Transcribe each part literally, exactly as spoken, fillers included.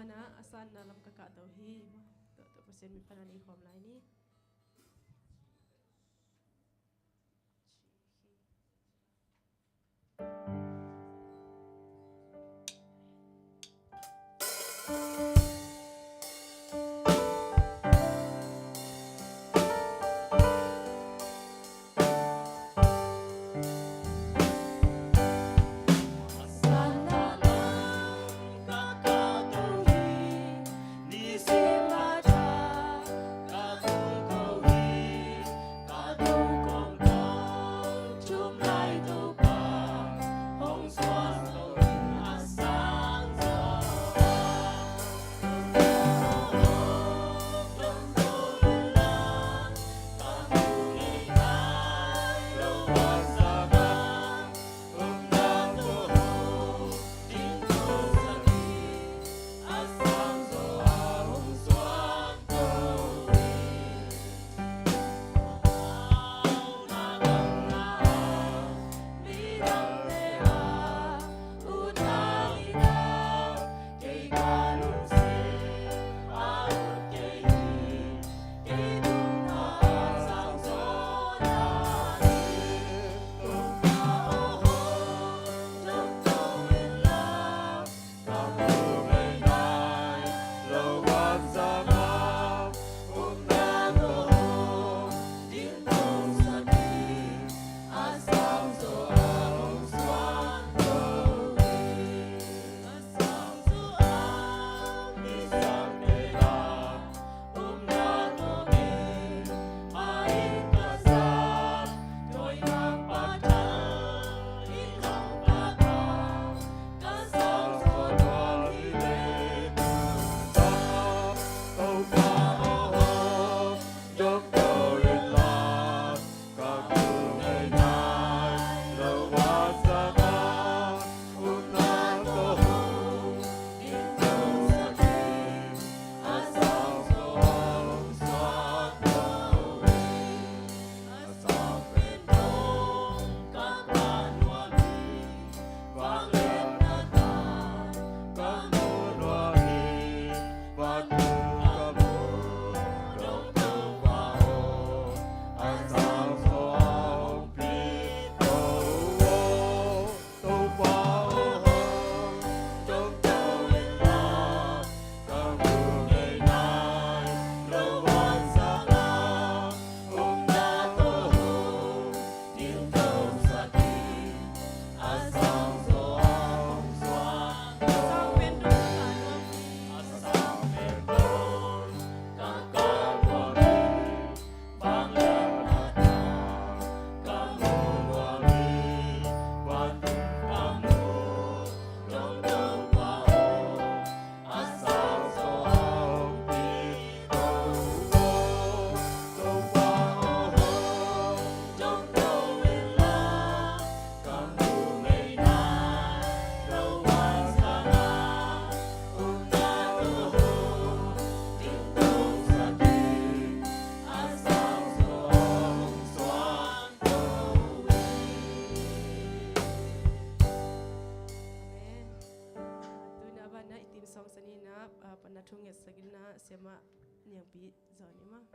Ana, a sanna lam ka kahto hi. Tua, tua Pasian min pan a nei khawm lai ni. Amen. Tuna banah i theme song sangin ah, ah, pan a thu ngetsak in ah, Siamah Niangpi Zon i mah.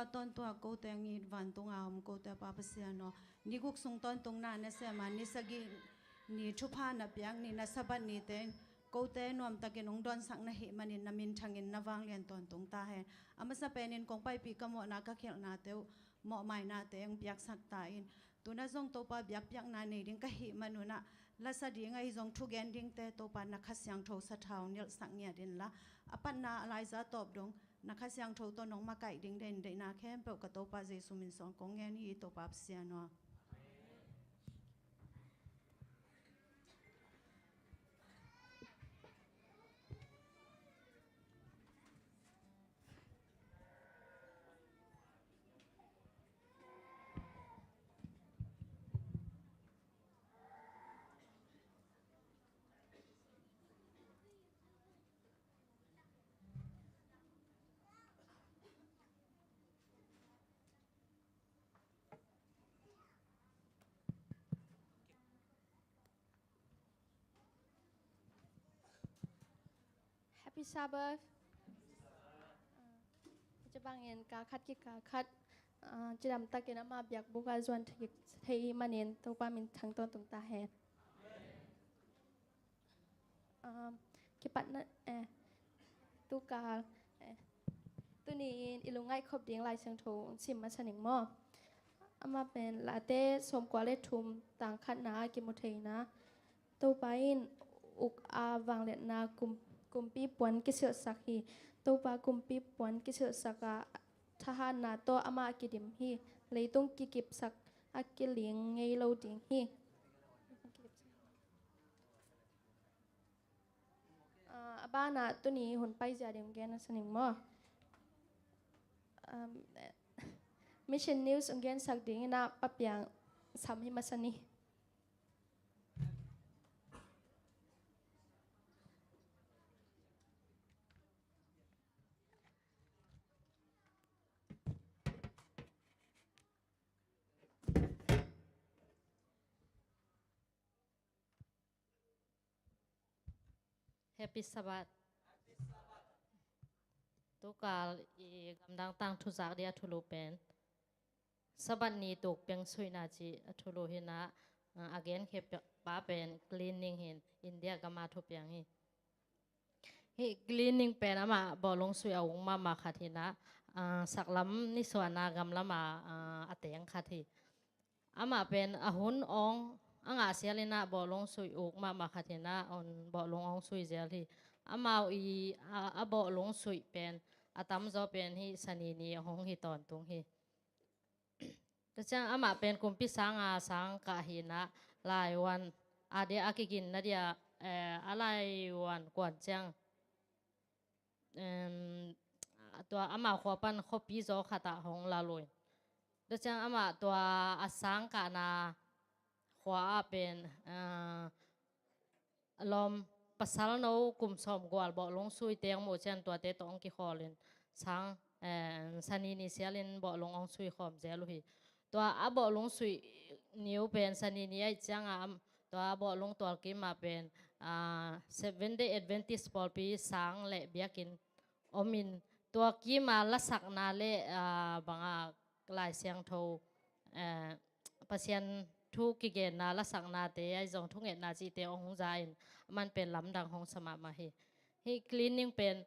Tawntung a kote a it vantung a om kote Pa Pasian aw, ni guk sung tawntungna na sem a, ni sagih ni thupha na piak ni na Sabbath nite in kote nuamtakin hong dawnsak na hih manin na minthangin na vanglian tawntung ta hen. A masa penin kong paipih ka mawhna ka khialhnate uh mawhmainate hong piaksak ta in. Tu-in ah zong Topa biakpiakna nei ding ka hih manun ah, la sa ding ahi zong thugen dingte Topa na Kha Siangtho sathau nilhsak ngiat inla, a patna a laiza tawp dong na Kha Siangtho tawh nong makaih ding deihna khempeuh ka Topa Jesu min suang kong ngen hi, Topa Pasian aw. Happy Sabbath. Ah, ci bangin kal khat kikal khat, ah, cidamtakin ama biakbuk ah zuan thei, thei manin Topa minthang tawntung ta hen. Um, kipatna, eh, tukal, eh, tuni-in i lungngaih khop ding Lai Siangtho sim masa ning maw? Amah pen Late sawmkua le thum tang khatna a kimu thei na, Topa in uk a vangliatna kum, kumpi puan kisilhsak hi. Topa kumpi puan kisilhsak a thahatna tawh amah a kidim hi. Leitung kikipsak a kiling ngei lo ding hi. Ah, a banah tuni hun paizia ding gen a sa ning maw? Um, Mission News hong gensak dingin ah Pa Piang sam hi masa ni. Happy Sabbath. Tukal i gamdang tangthuzak ding a thulu pen Sabbath ni tuk piang suihna ci a thulu hi na, a, a genkhia pa pen cleaning hi in, India gam a thupiang hi. Hih cleaning pen amah bawlung suih a uk mahmah khat hi na, a, saklam nisuahna gamlam a, a, a teng khat hi. Amah pen a hun awng a ngah sial in ah bawlung suih uk mahmah khat hi na, a hun bawlung awng sui zel hi. Amau i, a, a bawlung suih pen a tamzaw pen hih Sani ni hong hi tawntung hi. Tua ciang amah pen kumpi sang a sang kah hi na, laivuan a dia a kiginna dia, eh, a laivuan kuan ciang, em, tua amah khua pan khuapi zaw khat ah hong lal uh hi. Tua ciang amah tua a sang kahna khua ah pen, eh, lawm pasal no kum sawmguk bawlung suite hong muh ciang tuate tawh hong kikhawl in sang, eh, Sani ni sial in bawlung hong sui khawm zel uh hi. Tua a bawlung suih ni uh pen Sani ni ahih ciang a, am, tua a bawlung tualkim ah pen, ah, Seventh Day Adventist pawlpi sang le biakinn om in, tua kim a lasakna le, ah, bang a Lai Siangtho, eh, Pasian thu kigenna lasaknate, ahi zong thungetna cihte hong za in, aman pen lamdang hong sa mahmah hi. Hih cleaning pen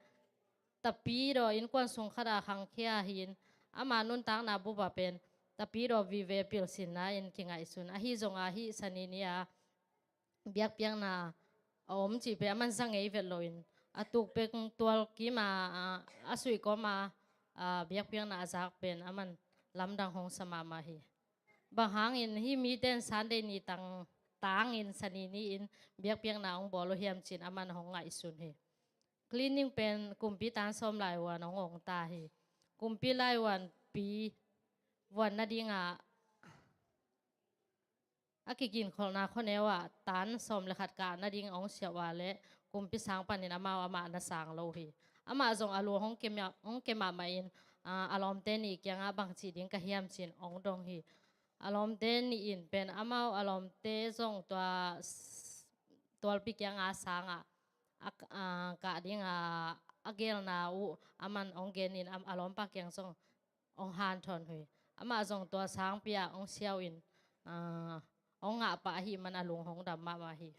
tapidaw innkuan sung khat a khangkhia hi in, ama nuntakna bup ah pen tapidaw vive pilsinna in kingaihsun. Ahi zong a hih Sani ni a biakpiakna a om cih pen aman za ngei vet lo in, a tuk pek tualkim a, a, a suih kawm a, a, biakpiakna a zak pen aman lamdang hong sa mahmah hi. Bang hangin hih mite in Sunday ni tang, tangin Sani ni in biakpiakna hong bawl uh hiam ci in aman hong ngaihsun hi. Cleaning pen kumpi tan sawm laivuan hong ong ta hi. Kumpi laivuanpi vuan nading a a kiginkholhna khuaneu ah tan sawm le khat kah nading hong siauh a le kumpi sang panin amau amah na sang lo hi. Amah zong a lu hong ke mah, hong ke mahmah in, ah, a lawmte nih kiangah bangci ding ka hiam ci in hong dong hi. A lawmte nih in pen amau a lawmte zong tua s-, tualpi kiangah sang a, a, a kah ding a, a gelna uh aman hong gen in a, a lawmpa kiang zong hong hanthawn uh hi. Amah zong tua sangpi ah hong siau in, ah, hong ngah pah ahih man a lung hong dam mahmah hi.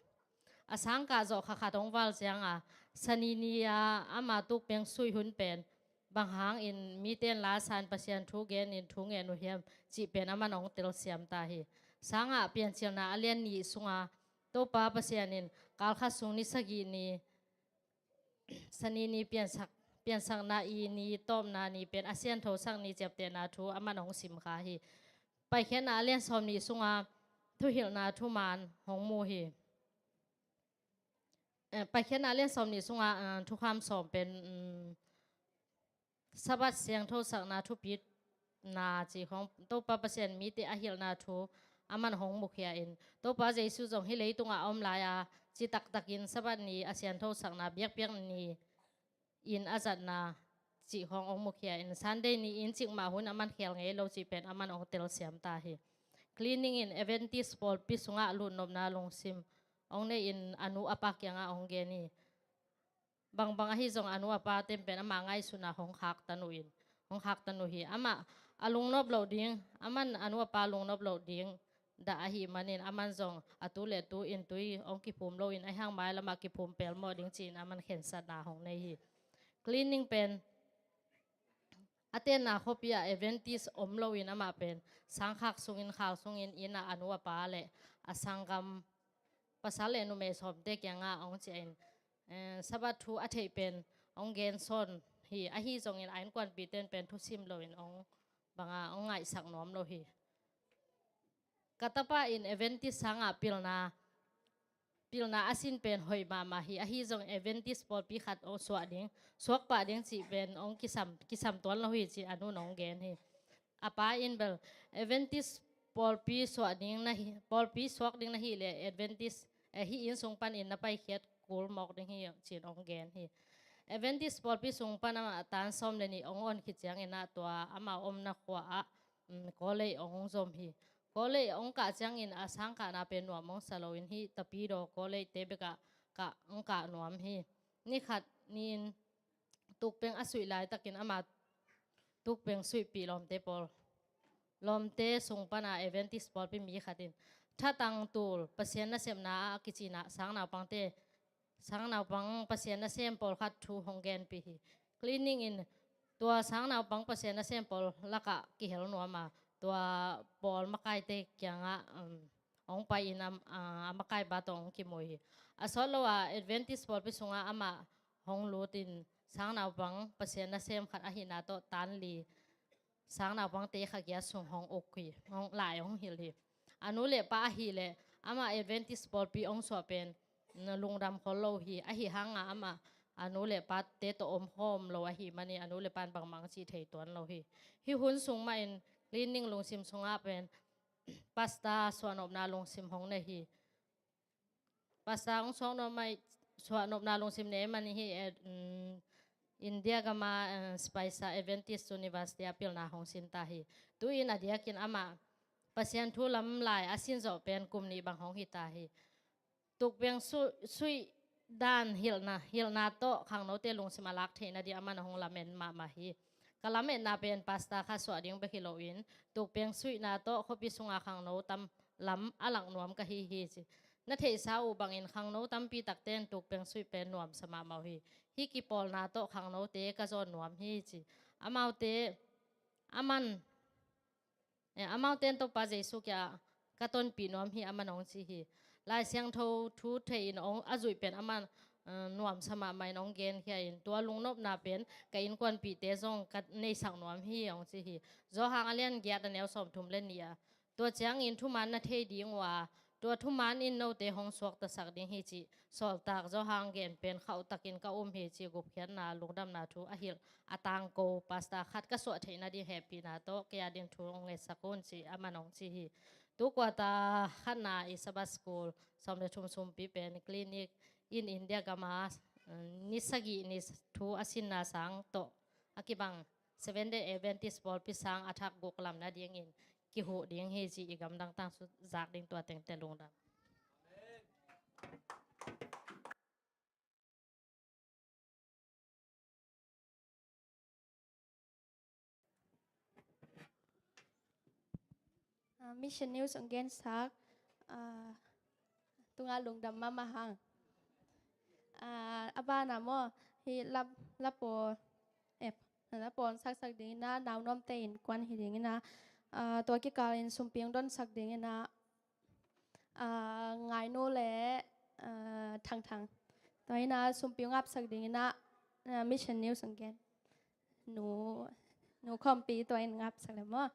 A sangkah zawh kha khat hong val ciangin, Sani ni-a ama tukpeng sui hun pen bang hangin mite in la sa-in Pasian thu genin thu ngen uh hiam cih pen aman hong telsiam ta hi. Sangah Piancilna a lian nih sunga Topa Pasian in kalkhat sung ni sagih ni, Sani ni piansak, piansakna i ni tawpna ni pen a siangthosak ni ciaptehna thu aman hong simkha hi. Paikhiatna a lian sawm nih sunga thuhilhna thuman hong mu hi. Eh, Paikhiatna a lian sawm nih sunga, eh, thukham sawm pen, mm, Sabbath siangthosakna thupitna cih khawng Topa Pasian mite a hilhna thu aman hong mukhia in, Topa Jesu zong hih leitungah a om lai-a citaktakin Sabbath ni a sianthosakna biakpiak ni in a zatna cih khawng hong mukhia in, Sunday ni-in cikmah hun aman khel ngei lo cih pen aman hong telsiam ta hi. Cleaning in Adventist pawlpi sungah lutnopna lungsim hong nei in a nu a pa kiangah hong gen hi. Bangbang ahi zong a nu a pa ten pen amah ngaihsutna hong khaktan uh in, hong khaktan uh hi. Amah a lungnop loh ding, aman a nu a pa lungnop loh ding dah ahih manin aman zong a tu le tu in tui hong kiphum loin ahi hang mailamah kiphum pelmawh ding ci-in aman khensatna hong nei hi. Cleaning pen a tenna khuapi ah Adventist om loin amah pen sangkhak sungin khak sungin inn ah a nu a pa le a sanggam pasal le numei sawmte kiangah hong ciah in, eh, Sabbath thu a theih pen hong gen sawn hi. Ahi zongin a innkuanpihte in pen thusim loin hong banga hong ngaihsak nuam lo hi. Ka tapa in Adventist sangah pilna, pilna a sin pen hoih mahmah hi. Ahi zong Adventist pawlpi khat hong suah ding, suak pah ding cih pen hong kisam, kisam tuan lo hi ci a nu in hong gen hi. A pa in bel Adventist pawlpi suak ding na hi, pawlpi suak ding na hih leh Adventist, eh, hih inn sung panin na paikhiat kul mawk ding hi ci-in hong gen hi. Adventist pawlpi sung pan amah tan sawm le nih hong on khit ciangin ah tua amah omna khua ah, um, kawlei hong zom hi. Kawlei hong kah ciangin a sangkahna pen nuam hong sa loin hih Tapidaw kawleite bekah kah hong kah nuam hi. Ni khat ni-in tukpeng a suih laitakin ama tukpeng suihpih lawmte pawl, lawmte sung pana Adventist pawlpi mi khat in thatang tul Pasian nasepna a kicinah sangnaupangte, sangnaupang Pasian nasem pawlkhat thu hong genpih hi. Cleaning in tua sangnaupang Pasian nasem pawl lakah kihel nuam a, tua pawl makaite kiangah, um, hong pai in a, a, a makaipa tawh hong kimui hi. A sawt lo a Adventist pawlpi sungah amah hong lut in sangnaupang Pasian nasem khat ahihna tawh tan li sangnaupangte kha giat sung hong uk hi, hong lai hong hilh hi. A nu le pa ahih leh amah Adventist pawlpi hong suah pen na lungdam khol lo hi. Ahi hanga amah a nu le pate tawh om khawm lo ahih manin a nu le pa in bangmah cih thei tuan lo hi. Hih hun sung mahin Cleaning lungsim sungah pen pastor suahnopna lungsim hong nei hi. Pastor hong suahnop mah, suahnopna lungsim nei man hi, eh, mm, India gama, eh, Spicer Adventist University a pilna hong sin ta hi. Tu-in a diakin amah Pasian thu lam lai a sin zawh pen kum nih bang hong hi ta hi. Tukpeng su-, suih dan hilhna, hilhna tawh khangnote lungsim a lak theihna ding aman hong lamen mahmah hi. Ka lametna pen pastor kha suah ding bek hi loin tukpeng suihna tawh khuapi sunga khangno tam lam a lak nuam ka hi hi ci. Na theihsa uh bangin khangno tampi takte in tukpeng suih pen nuamsa mahmah uh hi. Hih kipawlna tawh khangnote ka zawn nuam hi ci. Amaute, aman, eh, amaute in Topa Jesu kiangah ka tonpih nuam hi aman hong ci hi. Lai Siangtho thu thei in hong a zuih pen aman, eh, nuamsa mahmah in hong genkhia in tua lungnopna pen ka innkuanpihte zong ka neisak nuam hi hong ci hi. Johan a lian giat a neu sawmthum le nih ah, tua ciangin thuman na thei ding uh a, tua thuman in note hong suaktasak ding hi cih sawltak Johan gen pen khauhtakin ka um hi cih gupkhiatna lungdamna thu a hilh a tangko pastor khat ka suah theihna ding hehpihna tawh kei a ding thu hong ngetsak un cih aman hong ci hi. Tu quarter khatna i Sabbath School sawm le thum sumpi pen Cleaning in India gama, mm, ni sagih ni thu a sinna sang tawh a kibang Seventh Day Adventist pawlpi sang a thak guk lam nadingin kihuh ding hi ci i gamdang tangsu zak ding tua tengte lungdam. Mission News hong gensak, ah, tungah lungdam mahmah hang. Ah, a banah maw, hih lap, lapawl, eh, lapawl hong saksak dingin ah, Nau Nuamte innkuan hi dingin ah, ah, tua kikal in sumpi hong donsak dingin ah, ah, Ngainu le, ah, Thangthang. Tua in ah sumpi hong apsak dingin ah, ah, Mission News hong gen. Nu, Nu Khawmpi tua in hong apsak le maw.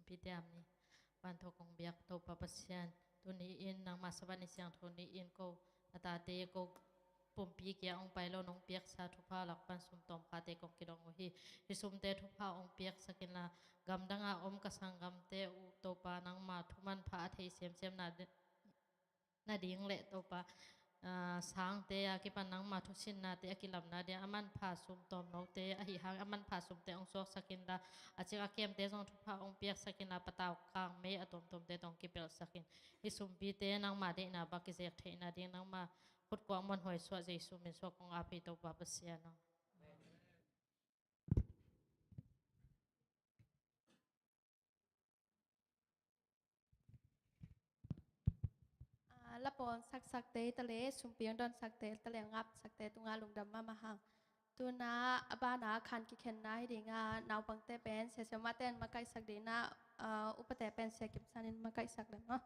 Pite am ni. Van tho kong biak Topa Pasian, tuni in nangma Sabbath ni siangtho ni in ko na tate ko pumpi kia ong pai lo nong piaksa thupha lak pan sum tawm khate kong kidong uh hi. Hi sumte thupha ong piaksak inla, gamdanga om ka sanggamte uh Topa nangma thuman pha a thei semsem na de- nading le Topa, ah, sangte a kipan nangma thusinnate a kilamna dia a manpha sum tawm note ahi hang a manpha sumte ong suaksak inla, a cik a kemte zong thupha ong piaksak inla, patau kang mei a tuamtuamte tawh ong kipelhsak in. Hi sumpite nangma deihna bak kizek theihna ding nangma khutkuak muanhuai suah Jesu min suak kong ap hi Topa Pasian aw. Amen. Ah, lapawn saksakte tale, sumpi ong donsakte tale, ngapsakte tunga lungdam mahmah hang. Tuna a bana khan kikhenna hi dinga, naupangte pen Sia Siamah ten makaihsak dina, ah, upate pen Sia Kim San in makaihsak dam maw.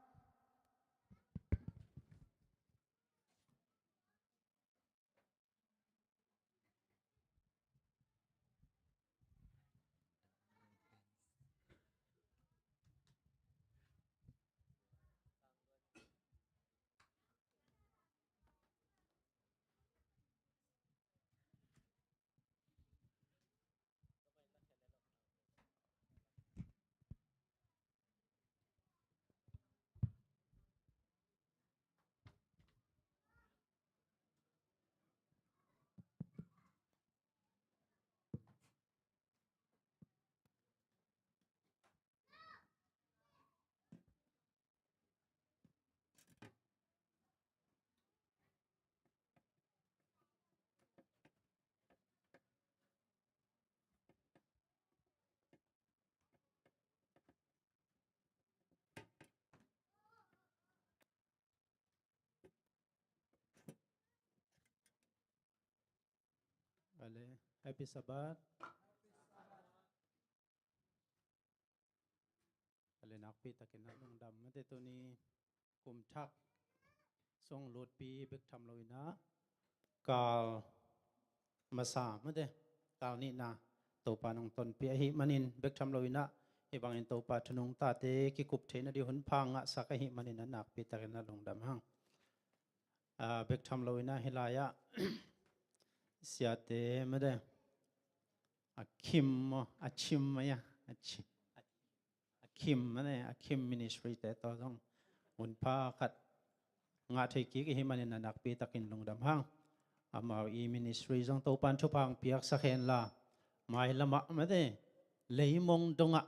Ale, Happy Sabbath. Ale, nakpi takin a lungdam mate. Tuni kum thak sung lutpi bek tham lo inah kal masa mate, kal nihna Topa nong tonpih ahih manin bek tham lo inah hih bangin Topa thu nungtate kikup theihna ding hun pha ngahsak ahih manin a nakpi takin a lungdam hang. Ah, bek tham lo inah hih lai-ah siate mate, a khim maw, a chim maw, a chim, a khim mate, a khim ministry te tawh zong hun pha khat ngah thei kik ahih manin a nakpi takin lungdam hang. Amau i ministry zong Topan thupha hong piaksak henla, mailamah mate, leimong dongah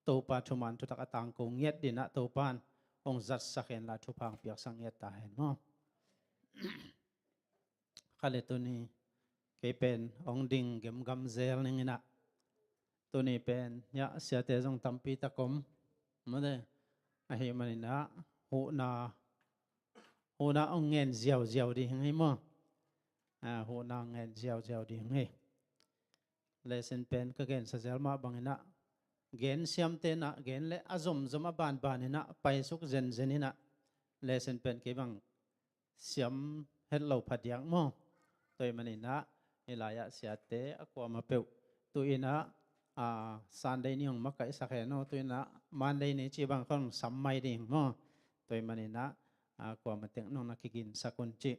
Topa thuman thutak a tangko ngiat dinah Topan hong zatsak henla thupha hong piaksak ngiat ta hen maw. Kha le tuni kei pen hong ding gemgam zel ning inah, tuni pen hiah siate zong tampi tak om mate, ahih maninah huhna, huhna hong ngen ziauziau ding hi maw. Ah, huhna hong ngen ziauziau ding hi. Lesson pen ka gensa zel mah banginah gen siamte inah gen le a zomzom a banban inah paisuk zenzen inah lesson pen kei bang siam het lo phadiak maw. Tua ahih maninah hih lai-ah siate a kuamah peuh tu inah, ah, Sunday ni hong makaihsak hen aw, tu inah Monday ni cih bang khong sam mai ding maw. Tua ahih maninah, ah, kuamah teng nong na kiginsak un cih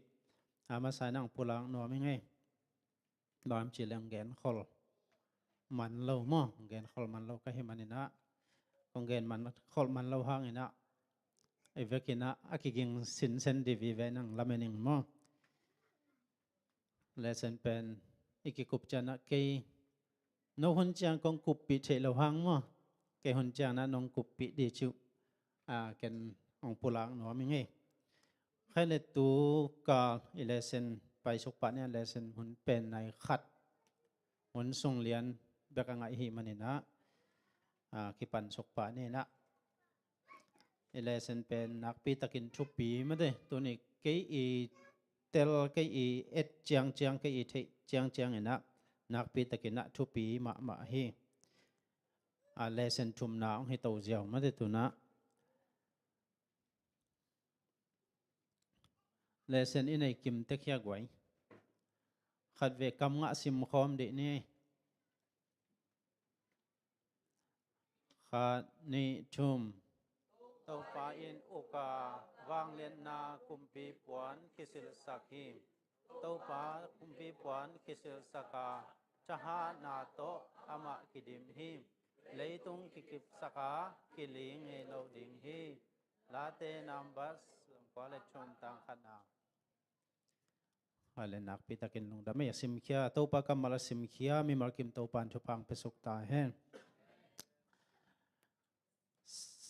a masa inah hong pulak nuam ing ei. Bang hiam cih leh hong genkhol man lo maw, hong genkhol man lo ka hih maninah, hong gen man, khol man lo hanginah i vekinah a kiging sinsen dih vive nang lamen ing maw. Lesson pen i kikup cianah kei no hun ciang kong kuppih theih lo hang maw, kei hun cianah nong kuppih dih cih uh, ah, ken hong pulak nuam ing ei. Kha le tu kal i lesson paisuk pah ni a lesson hun pen nai khat hun sung lian bek a ngah i hih maninah, ah, kipansuk pah ni inah i lesson pen nakpi takin thupi mate, tuni kei i tel, kei i et ciangciang, kei i theih ciangciang inah nakpi takinah thupi mahmah hi. A lesson thumna hong hi to ziau mate tunah. Lesson i nei kim tek hi a guai. Khatvei kam ngah simkhawm dih ni. Khat, nih, thum. Topa in uk a, vangliatna kumpi puan kisilhsak hi. Topa kumpi puan kisilhsak a, thahatna tawh amah kidim hi. Leitung kikipsak a, kiling ngei lo ding hi. Late Numbers kua le thum, tang khatna. Hale, nakpi takin lungdam ei. A simkhia, Topa kammal a simkhia mimal kim Topa in thupha hong piasuk ta hen.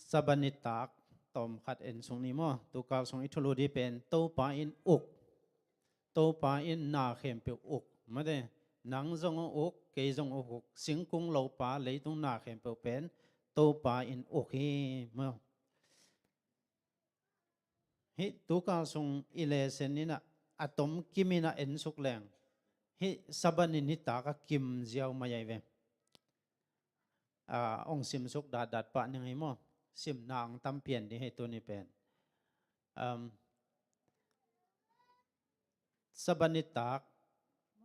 Sabbath nitak tawm khat en suk ni maw. Tukal sung i thulu ding pen Topa in uk. Topa in na khempeuh uk. Mate, nang zong a uk, kei zong a uk. Singkung lopa, leitung na khempeuh pen Topa in uk hi maw. Hih tukal sung i lesson in ah a tom kim in ah en suk leng, hih Sabbath ni nitak a kim ziau mai ahi ve. A, hong simsuk datdat pah ning hi maw. Simna hong tam pian ding hi tuni pen. Um, Sabbath nitak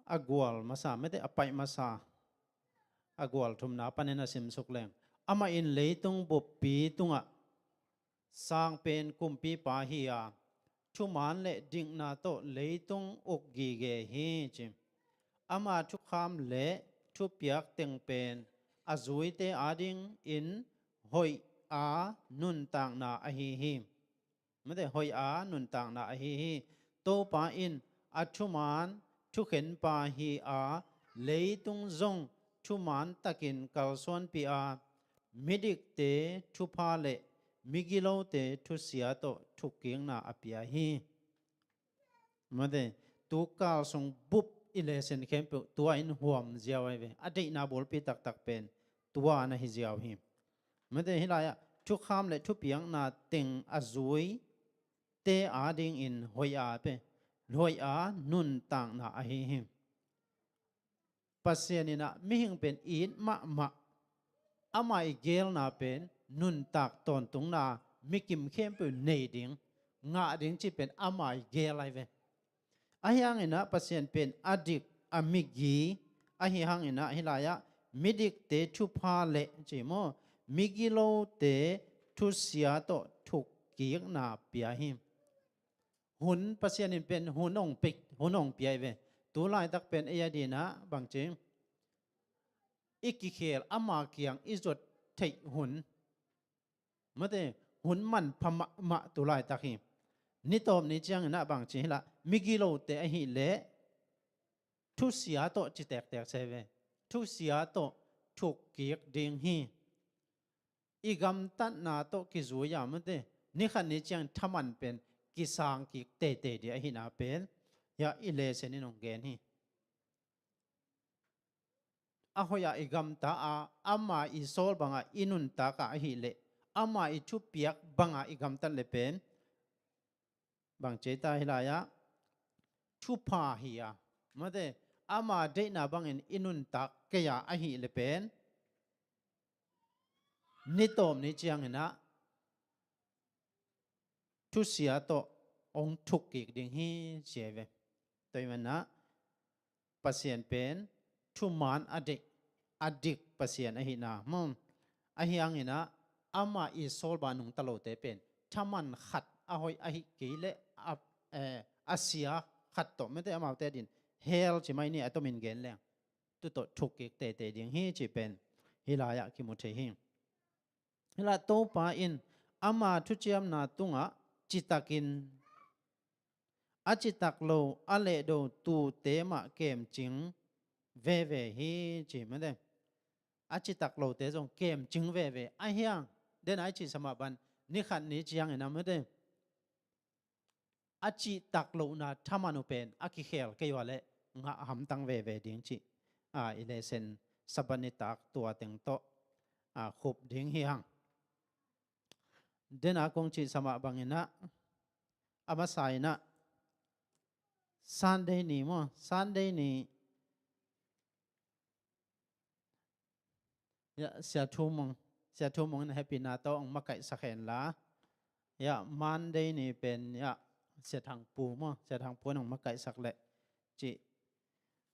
a gual masa, mate, a paih masa, a gual thumna panin a simsuk leng, amah in leitung buppi tungah sangpen kumpipa hi a, thuman le dikna tawh leitung uk gige hi, ci. Ama thukham le thupiak teng pen a zuite adingin hoih a nuntakna ahi hi. Mate, hoih a nuntakna ahi hi. Topa in a thuman thukhenpa hi a, leitung zong thuman takin kalsuanpih a, midikte thupha le migilote thusia tawh thukkikna a pia hi. Mate, tukal sung bup i lesson khempeuh tua in huam ziau ahi ve. A deihna bulpi taktak pen tua na hi ziau hi. Mate, hih lai-ah thukham le thupiakna teng a zuite adingin hoih a pe, hoih a nuntakna ahi hi. Pasian in ah mihing pen it mahmah, ama i gelna pen nuntak tawntungna, mikim khempeuh nei ding, ngah ding cih pen ama i gel ahi ve. Ahi hangin ah Pasian pen a dik, a migi ahi hangin ah hih lai-ah midikte thupha le, ci maw, migilote thusia tawh thukkikna pia hi. Hun, Pasian in pen hun hong pia, hun hong pia hi ve. Tu laitak pen ei adingin ah bangci, i kikhel, ama kiang i zuat theih hun. Mate, hun manpha mahmah tu laitak hi. Ni tawp ni ciangin ah bangci hi la, migilote ahih leh thusia tawh ci tektek se ve. Thusia tawh thukkik ding hi. I gamtatna tawh kizui a, mate, ni khat ni ciang thaman pen kisangkik teitei ding ahihna pen, hiah i lesson in hong gen hi. A hoih a i gamta a, ama i sawl banga i nuntak a ahih leh, ama i thupiak banga i gamtat le pen, bangci ta hih lai-ah thupha hi a, mate, ama deihna bangin i nuntak kei a ahih le pen, ni tawp ni ciangin ah thusia tawh hong thukkik ding hi, ci hi ve. Tua ahih manin ah Pasian pen thuman a deih, a dik Pasian ahihna maw. Ahi hangin ah ama i sawl banga nungta lote pen thaman khat, a hoih ahih kei leh a, eh, a sia khat tawh, mate, amaute adingin hell ci mai ni, a tomin gen leng, tu tawh thukkik teitei ding hi cih pen hih lai-ah kimu thei hi. Hih lai-ah Topa in ama thuciamna tungah citakin, a citak lo, a lehdo tuute mah kemcing veve hi, ci, mate. A citak lote zong kemcing veve. Ahi hang, den a i cihsa mah bang, ni khat ni ciangin ah, mate, a cihtak lohna thaman uh pen a kikhel kei uh a leh ngah hamtang veve ding cih, a, i lesson Sabbath nitak tua teng tawh, a, khup ding hi hang. Den a kong cihsa mah bangin ah, a masa in ah Sunday ni maw, Sunday ni, ya, Sia Thu Mung, Sia Thu Mung in hehpihna tawh hong makaihsak hen la. Ya, Monday ni pen, ya, Sia Thang Pu maw, Sia Thang Pu in hong makaihsak leh cih,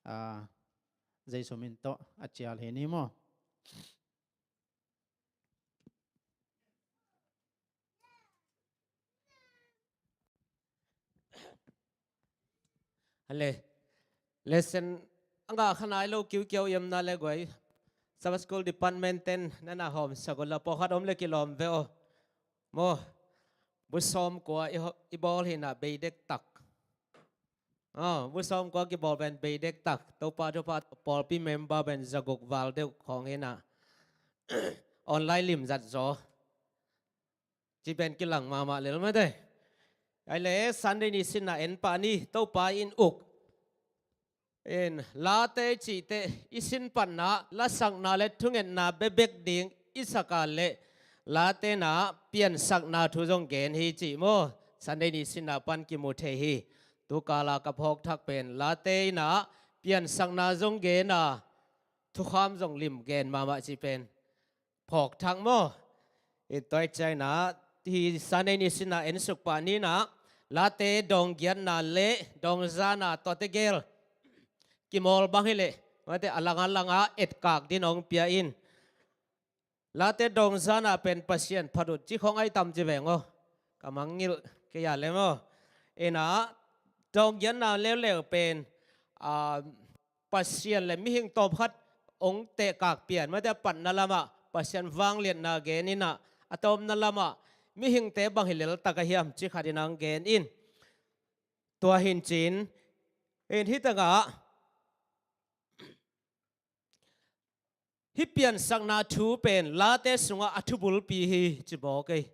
a, Zeisu min tawh a cial hi ni maw. A le, lesson a ngah kha nai lo kiukiau i omna le guai, Sabbath School Department ten na na hawmsak uh la, pawlkhat om le kilawm ve aw. Maw, bu sawmkua i ho-, i bawl hi na, bei dektak. Aw, bu sawmkua kibawl pen bei dektak. Topa thupha tawh pawlpi member pen zaguk val deuh khawng hi na, online limzat zaw. Ci pen kilang mahmah lel mate. Ai le, Sunday ni sinna en pah ni, Topa in uk. In, Late cihte i sin patna, lasakna le thungetna bekbek ding i sak a le, Late na piansakna thu zong gen hi cih maw, Sunday ni sinna pan kimu thei hi. Tu kala ka phawk thak pen, Late na piansakna zong gen a, thukham zong lim gen mahmah cih pen phawk thak maw. In, tua ahih ciangin ah, hih Sunday ni sinna en suk pah ni na, Late dawng giatna le dawng zana tuate gel kimawl bang hi leh, mate, a lang a lang a etkak ding hong pia in. Late dawng zana pen Pasian phat uh ci khawng ai tam ci veng aw. Ka mangngilh kei a le maw. In ah, dawng giatna leuleu pen, ah, Pasian le mihing tawmkhat hong tehkak pian, mate, a patna lamah Pasian vangliatna gen in ah, a tawpna lamah mihingte bang hi leltak a hiam cih khat in hong gen in. Tua hi in cin, in hih tangah, hih piansakna thu pen Late sungah a thubulpi hi ci bawk ei.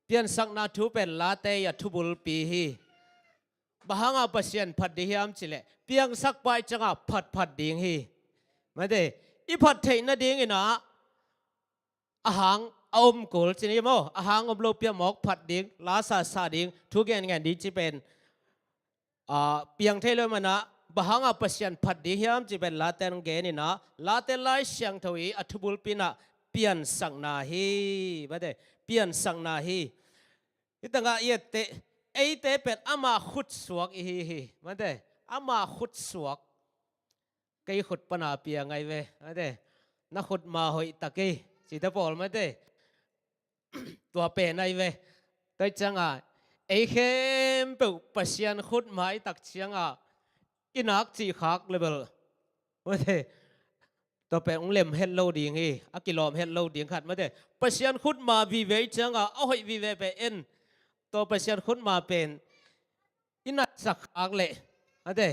Piansakna thu pen Late a thubulpi hi. Bang hanga Pasian phat ding hiam cih leh, piangsak pa i ciangah phatphat ding hi. Mate, i phat theih nadingin ah, a hang a om kul ci ni maw, a hang om lopi a mawk phat ding, la sasa ding, thu genngen ding cih pen, ah, piang thei lo ahih manin ah, bang hanga Pasian phat ding hiam cih pen Late in hong gen in ah, Late Lai Siangtho i a thubulpi in ah piansakna hi, mate, piansakna hi. Hih tangah i etteh, eite pen ama khutsuak i hi hi, mate, ama khutsuak. Kei khut pana piang ai ve, mate. Na khutma hoih tak hi, cihte pawl, mate. Tua pen ai ve. Tua ahih ciangah, ei khempeuh Pasian khutma i tak ciangah, i nak cih khak le bel, mate, tua pen hong lem het lo ding hi, a kilawm het lo ding khat, mate. Pasian khutma vive i ciangah, a hoih vive pen en. Tua Pasian khutma pen i natsak khak leh, mate,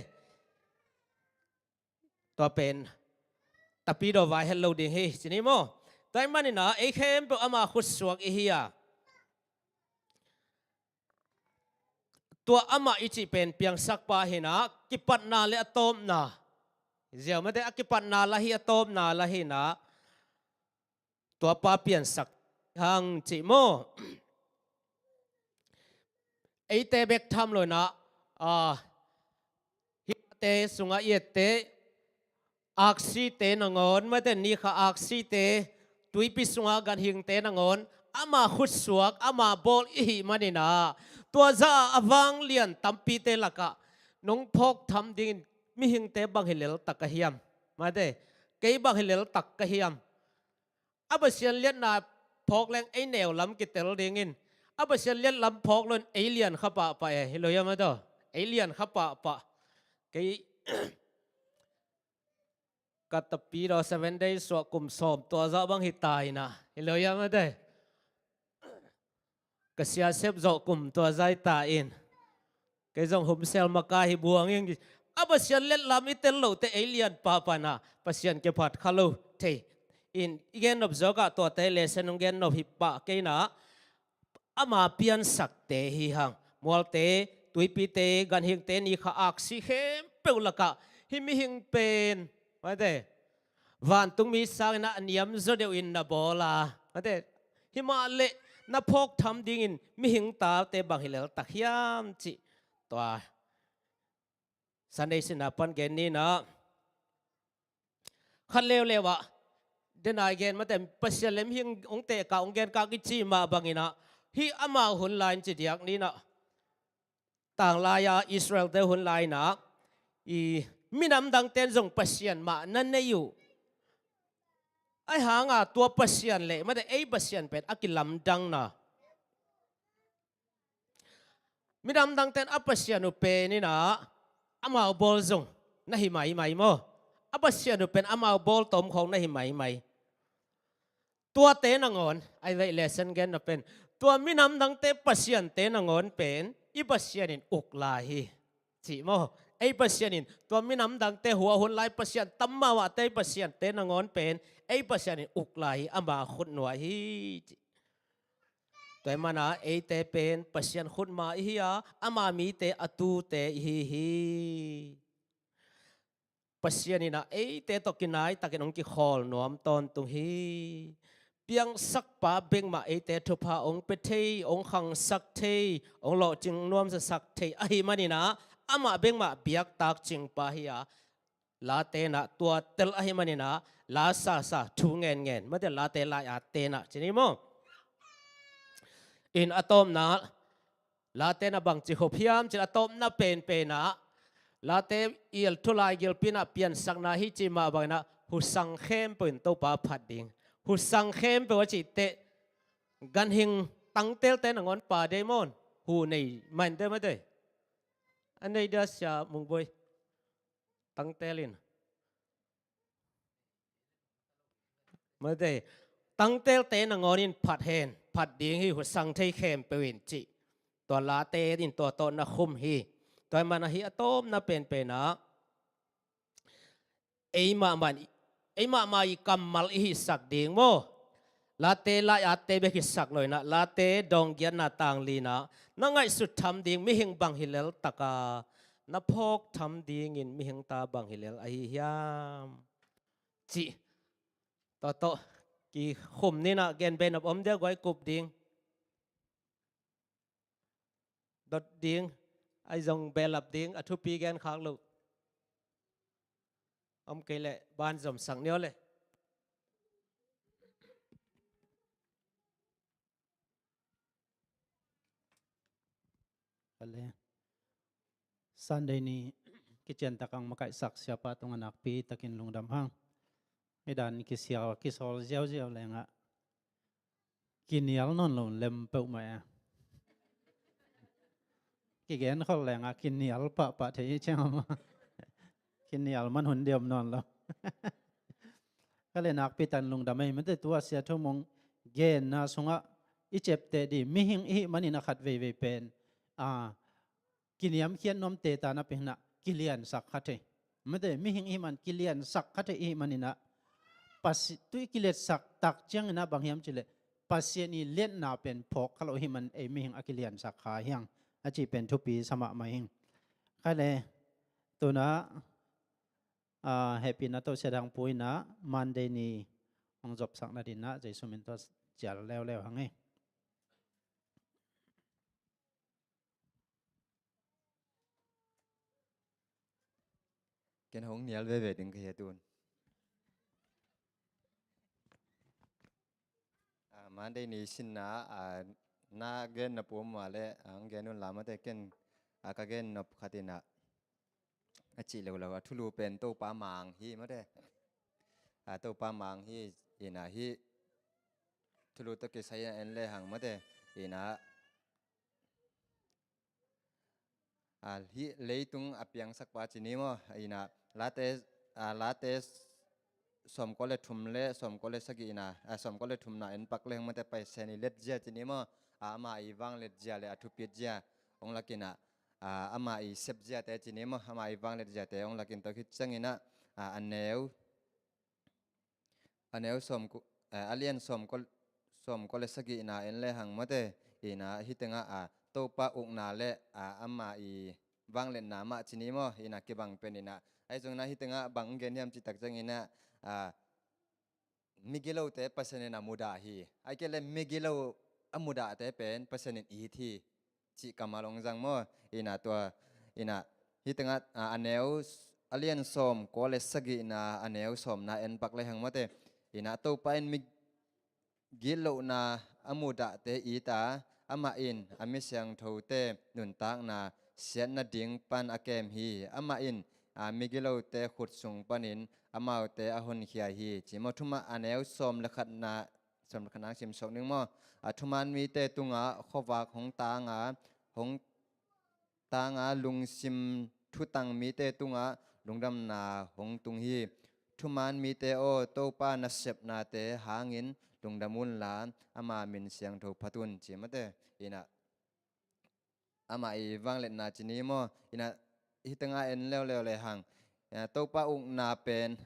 tua pen tapidaw vai het lo ding hi, ci ni maw. Tua ahih manin ah, ei khempeuh ama khutsuak i hi a, tua amah i cih pen piangsakpa hi in ah, kipatna le a tawpna, ziau, mate, a kipatna la hi, a tawpna la hi in ah, tuapa piansak hang cih maw. Eite bek tham lo in ah, ah, hihte sungah i etteh, aksite nangawn, mate, nikha aksite, tuipi sunga ganhingte nangawn, ama khutsuak, ama bawl i hih manin ah, tua zah a vanglian tampite lakah nong phawk tham dingin mihingte bang hi leltak ka hiam, mate, kei bang hi leltak ka hiam. A Pasian liatna phawk leng ei neu lam kitel dingin, a Pasian liat lam phawk loin ei lian kha pahpah e, hi lo hiam, mate. Ei lian kha pahpah. Kei ka tapidaw Seven Days suah kum sawm tua zah bang hi ta in ah, hi lo hiam, mate. Ka siasep zawh kum tua zah hi ta in. Kei zong humsel maka hi buang ing. A Pasian liat lam i tel loh teh ei lian pahpah in ah, Pasian kiphat kha lo thei. In, i gennop zawkah tuate lesson hong gennop hi pah kei in ah, ama piansakte hi hang. Mualte, tuipite, ganhingte, nikha aksi khempeuh lakah hih mihing pen, mate, vantungmi sangin ah a niam zaw deuhin na bawl a, mate, himah leh na phawk tham dingin mihing tate bang hi leltak hiam cih, tua Sunday sinna pan gen ni in ah. Khat leuleu ah, den a i gen, mate, Pasian le mihing hong tehkak, hong genkak i cih mah bangin ah, hih amau hun lai-in ci diak ni in ah. Tanglai-a Israel-te hun lai-in ah, i minam dangte'n zong pasian mah na nei uh. Ahih hanga tua Pasian le, mate, ei Pasian pen a kilamdangna. Minam dangte'n a pasian uh pen in ah, amau bawl zong na hi maimai maw? A Pasian uh pen amau bawl tawm khawng na hi maimai. Tuate nangawn, ai veih lesson genna pen, tua minam dangte pasiante nangawn pen i Pasian in uk lai hi, cih maw? Ei Pasian in tua minam dangte hua hun lai pasian tam mahmahte i pasiante nangawn pen ei Pasian in uk lai hi, ama khutnuai hi, cih. Tua ahih manin eite pen Pasian khutma i hi a, ama mite a tute i hi hi. Pasian in ah eite tawh kinaitakin hong kikhawl nuam tawntung hi. Piangsakpa bek mah eite thupha hong pia thei, hong khangsak thei, hong lawhcing nuamsasak thei ahih manin ah, amah bek mah biaktak cingpa hi a, Late in ah tua tel ahih manin ah, la sasa, thu ngenngen, mate, Late lai-atte in ah, ci ni maw? In a tawpna, Late in ah bangci khup hiam cih leh a tawpna penpen ah, Late i thu lai gilpi in ah piansakna hi cih mah bangin ah, husang khempeuh in Topa phat ding. Husang khempeuh a cih teh, ganhing tangtelte nangawn pha dei maw? Hu nei mah in dei, mate. A nei dia, Sia Mung Boi. Tangtel in. Mate, tangtelte nangawn in phat hen, phat ding hi, husang thei khempeuh in, cih. Tua Late in tua tawh na khum hi. Tua ahih manin ah hih a tawpna penpen ah, ei mahmah, ei mahmah i kammal i hisak ding maw? Late lai-atte bek hisak lo in ah, Late dawng giatna tang li in ah, na ngaihsut tham ding mihing bang hi lel tak a, na phawk tham dingin mihing ta bang hi lel ahi hiam, cih. Tua tawh kikhum ni in ah, gen behnop om dia, guai kup ding, dot ding, ahi zong behlap ding, a thupi gen khak loh om kei leh banzom sak ni aw le. Vale. Sunday ni kiciantak hong makaihsak Siapa tungah nakpi takin lungdam hang. Hih dan kisial, kisawl ziauziau leng ah kinial nawn lo lem peuhmah e. Kigen khol leng ah kinial pahpah thei ciang a, kinial man hun diam nawn lo. Ka le nakpi takin lungdam ei, mate, tua Sia Thum Mung genna sungah i ciapteh ding, mihing i hih manin ah khat veivei pen, a, kiniamkhiat nuamte ta napi in ah kiliansak kha thei. Mate, mihing i hih man kiliansak kha thei i hih manin ah, Pasi-, tu i kiliansak tak ciangin ah bang hiam cih leh, Pasian i liatna pen phawk kha lo i hih man ei mihing a kiliansak kha hi hang, a cih pen thupi sa mahmah ing. Ka le, tu in ah, a, hehpihna tawh Sia Dang Pu in ah Monday ni hong zopsak nading in ah Jesu min tawh cial leuleu hang e. Ken hong nial veve ding ka hi a tun. A, Monday ni sinna, a, na gen nop om mah leh, a, hong gen un la, mate, ken, a, ka gen nop khat in ah, a cih leuleu a thulu pen Topa mang hi, mate. A, Topa mang hi, in ah hih thulu tawh kisai in ah en le hang, mate, in ah, a, hih leitung a piangsakpa ci ni maw? In ah Late, a, Late sawmkua le thum le sawmkua le sagih in ah, a, sawmkua le thumna en pak le hang, mate, Pasian i letzia ci ni maw? A, ama i vanglezia le a thupit zia hong lak in ah, a, ama i sepziate ci ni maw? Ama i vanglezziate hong lak in, tua khit ciangin ah, a, a neu, a neu sawmku-, eh, a lian sawmkua, sawmkua le sagihna en le hang, mate, in ah hih tengah, a, Topa ukna le, a, ama i vangliatna mah ci ni maw, in ah kibang pen in ah. Ahi zongin ah hih tengah bang gen hiam cih tak ciangin ah, a, migilote Pasian in a mudah hi. Ahih kei leh migilo a mudahte pen Pasian in it hi, cih kammal hong zang maw? In ah tua, in ah hih tengah, a, a neu, a lian sawmkua le sagihna, a neu sawmna en pak le hang, mate. In ah Topa in migitlohna a mudahte it a, amah in a mi siangthote nuntakna siatna ding pan a kem hi. Amah in, a, migilote khut sung panin amaute a honkhia hi, ci maw? Thuman, a neu sawm le khatna, sawm le khatna sim suak ning maw? A, thuman mite tungah khuavak hong tang a, hong tang a, lungsim thutang mite tungah lungdamna hong tung hi. Thuman mite aw, Topa nasepnate hangin lungdam unla, ama min siangtho phat un, ci mate. Inah amah i vangliatna ci ni maw? Inah hih tengah en leuleu le hang. Inah Topa ukna pen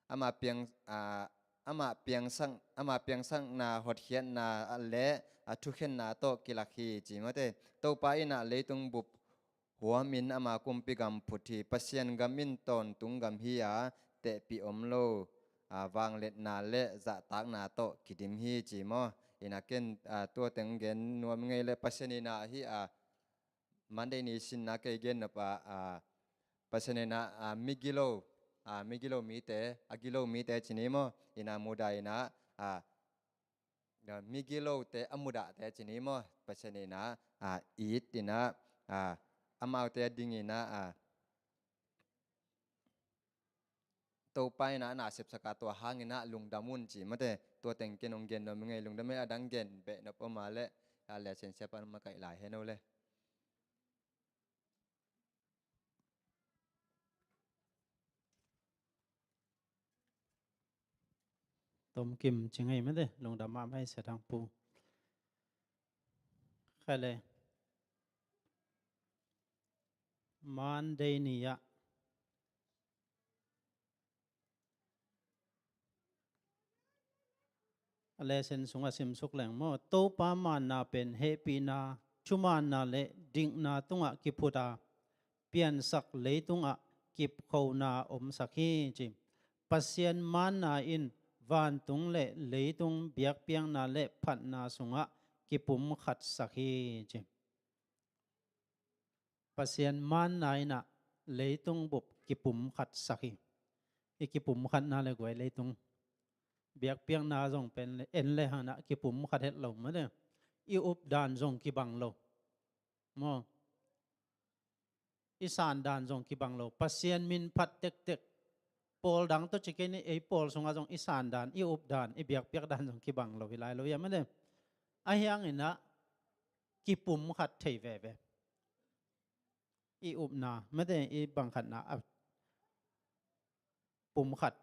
ama piang, a, ama piangsak, ama piangsakna hotkhiatna le a thukhenna tawh kilak hi, ci mate. Topa inah leitung bup huamin ama kumpi gam phut hi. Pasian gam in tawntung gam hi a, tehpih om lo, a, vangliatna le zahtakna tawh kidim hi, ci maw? Inah ken, a, tua teng gen nuam ngei le Pasian inah hih a, Monday ni sinna kei gen nop a, a, Pasian inah, a, migilo, a, migilo mite, a gilo mite ci ni maw? Inah mudah inah, a, a, migilote a mudahte ci ni maw? Pasian inah, a, it inah, a, amaute a ding inah, a, Topa inah na sepsak a, tua hang inah lungdam un ci mate. Tua teng ken hong gen nuam ing ei, lungdam ei, a dang gen beh nop om a leh, a leh sensia pan makaih lai hen o le. Tom kim ci ngei mate, lungdam mahmah ei Sia Thang Pu. Khai le. Monday ni ah a lesson sungah simsuk leng maw? Topa manna pen hehpihna, thumanna le dikna tungah kiphut a, piansak leitungah kipkhona omsak hi, ci. Pasian manna in vantung le leitung biakpiakna le phatna sungah kipumkhatsak hi, ci. Pasian manna inah leitung bup kipumkhatsak hi. I kipumkhatna le guai leitung biakpiakna zong pen le, en le hang inah kipumkhat het lo mate. I updan zong kibang lo. Maw? I sandan zong kibang lo. Pasian min phat tektek. Pawl dang tawh ci kei ni, ei pawl sungah zong i sandan, i updan, i biakpiakdan zong kibang lo hi lai lo hiam mate. Ahi hang inah kipumkhat thei veve. I upna mate, i bangkhatna a pumkhat.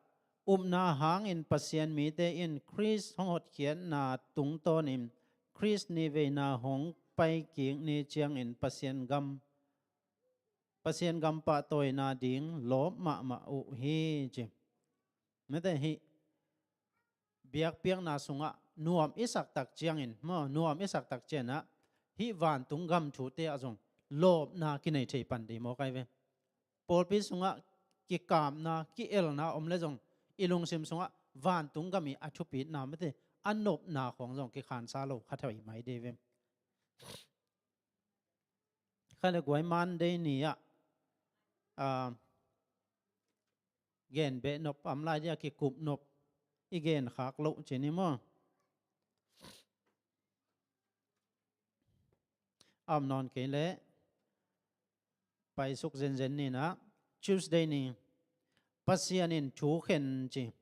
Upna hangin Pasian mite in Khrist hong hotkhiatna tungtawnin Khrist ni veina hong paikik ni ciangin Pasian gam, Pasian gam pahtawina ding lawp mahmah uh hi, ci. Mate hih biakpiakna sungah nuam i sak tak ciangin, maw, nuam i sak tak ciangin ah hih vantung gam thute ah zong lawpna kinei thei pan ding maw kai ve. Pawlpi sungah kikapna, ki-elna om le zong i lungsim sungah vantung gam i a thupitna mate, a nopna khawng zong kikhansa lo kha thei mai ding ve. Kha le guai Monday ni ah, ah, gen beh nop am lai dia kikup nop i gen khak loh ci ni maw? Am nawn kei leh paisuk zenzen ni nah, Tuesday ni Pasian in thu khen ci.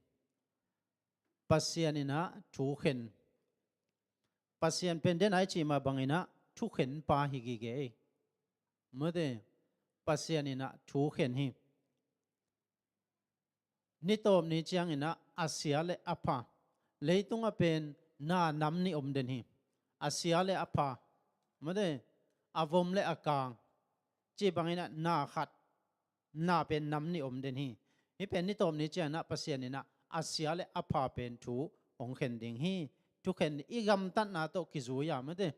Pasian in ah thu khen. Pasian pen den ai cih mah bangin ah thukhen pa hi gige ei. Mate, Pasian in ah thu khen hi. Ni tawp ni ciangin ah a sia le a pha, leitung ah pen na nam nih om den hi. A sia le a pha, mate, a vom le a kang cih bangin ah na khat, na pen nam nih om den hi. Hih pen ni tawp ni ciangin ah Pasian in ah a sia le a pha pen thu hong khen ding hi. Thukhen i gamtatna tawh kizui a, mate,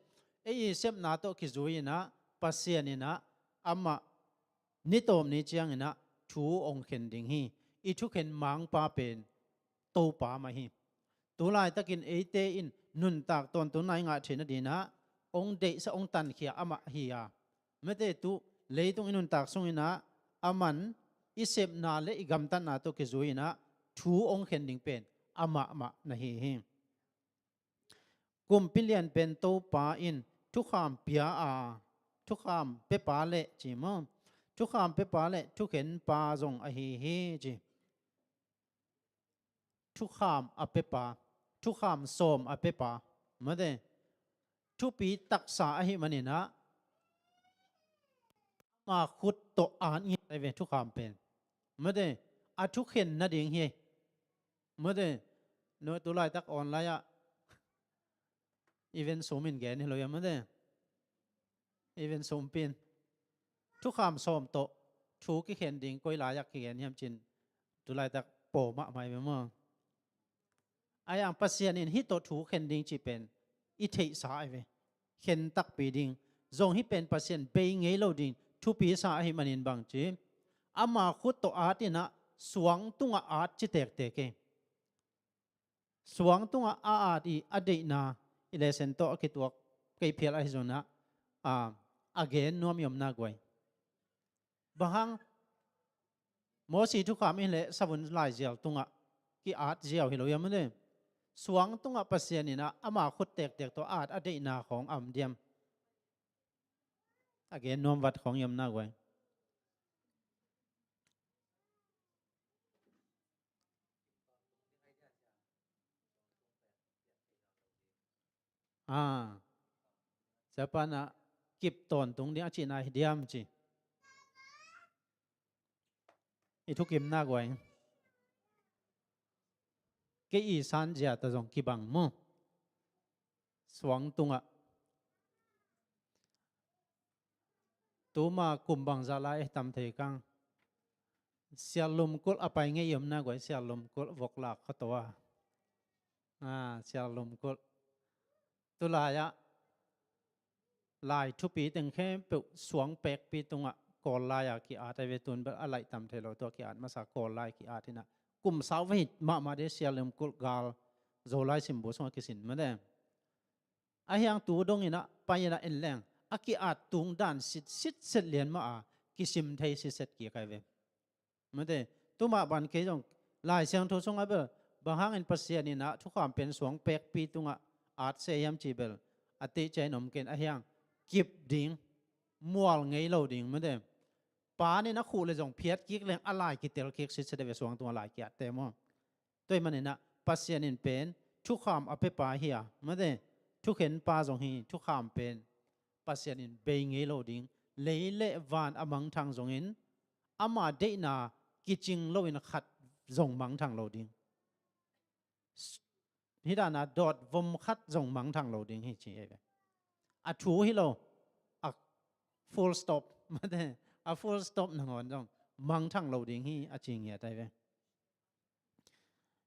ei i sepna tawh kizui in ah Pasian in ah amah ni tawp ni ciangin ah thu hong khen ding hi. I thukhen mangpa pen Topa mah hi. Tu laitakin eite in nuntak tawntung nai ngah theihna dingin ah hong deihsak, hong tankhia amah hi a, mate, tu leitung i nuntak sungin ah aman i sepna le i gamtatna tawh kizui in ah thu hong khen ding pen amah mah na hi hi. Kumpi lian pen Topa in thukham pia a, thukham pepa le ci maw? Thukham pepa le thukhenpa zong ahi hi ci. Thukham a pepa, thukham sawm a pepa, mate, thupi taksa ahih manin ah ama khut tawh at ngiat ahi ve thukham pen. Mate, a thukhen nading hi. Mate, no, tu laitak online ah event sum in gen hi lo ia mate. Event sum pin. Thukham sawm tawh thu kikhen ding koi lai-ah kigen hiam cin tu laitak pawm mahmah hi ve maw? Ahi hang Pasian in hih tawh thu khen ding cih pen i theihsa ahi ve. Khen takpi ding. Zong hih pen Pasian bei ngei lo ding thupisa ahih manin bang ci, ama khut tawh at in ah suang tungah at ci tektek hi. Suang tungah a at i a deihna i lesen tawh a kituak kei phial ahi zongin ah, a, a gen nuam i omna guai. Bang hang Mosi thukham in leh savun laizial tungah ki-at ziau hi lo ia mate. Suang tungah Pasian in ah ama khut tektek tawh at a deihna khawng a om diam? A gen nuam vat khawng i omna guai. A, Japan ah kip tawntung ding a cihna hi diam ci. I thukimna guai. Kei i sanzia ta zong kibang maw? Suang tungah. Tuma kum bangzah lai eh tam thei kang. Sial Lum Kulh a pai ngei i omna guai, Sial Lum Kulh vok lak khat tawh a. A, Sial Lum Kulh. Tu lai-ah lai thupi teng khempeuh suang pekpi tungah Kawl lai-ah ki-at ahi ve, tun bel a laih tam thei lo, tua ki-at masa Kawl lai ki-at in ah kum sau va hi mahmah ding, Sial Lum Kulh gal Zolai simbu sungah kisin mate. Ahi hang tu dongin ah pai in ah en leng a ki-at tung dan sitsit set lian mah a kisim thei sitset kik ahi ve. Mate, tuma ban kei zong Lai Siangtho sungah bel bang hangin Pasian in ah thukham pen suang pekpi tungah at se hiam ci bel a tei ciah in om ken, ahi hang kip ding, mual ngei lo ding mate. Pan in a khuh le zong phiat kik leng a lai kitel kik sitset ahi ve, suang tungah lai ki-atte maw? Tua ahih manin ah Pasian in pen thukham a pepa hi a mate, thukhenpa zong hi. Thukham pen Pasian in bei ngei lo ding, lei le van a mangthang zongin ama deihna kicing loin khat zong mangthang lo ding. Hih dana dawt vom khat zong mangthang lo ding hi ci ahi ve. A thu hi lo, a full stop mate, a full stop nangawn zong mangthang lo ding hi a ci ngiat ahi ve.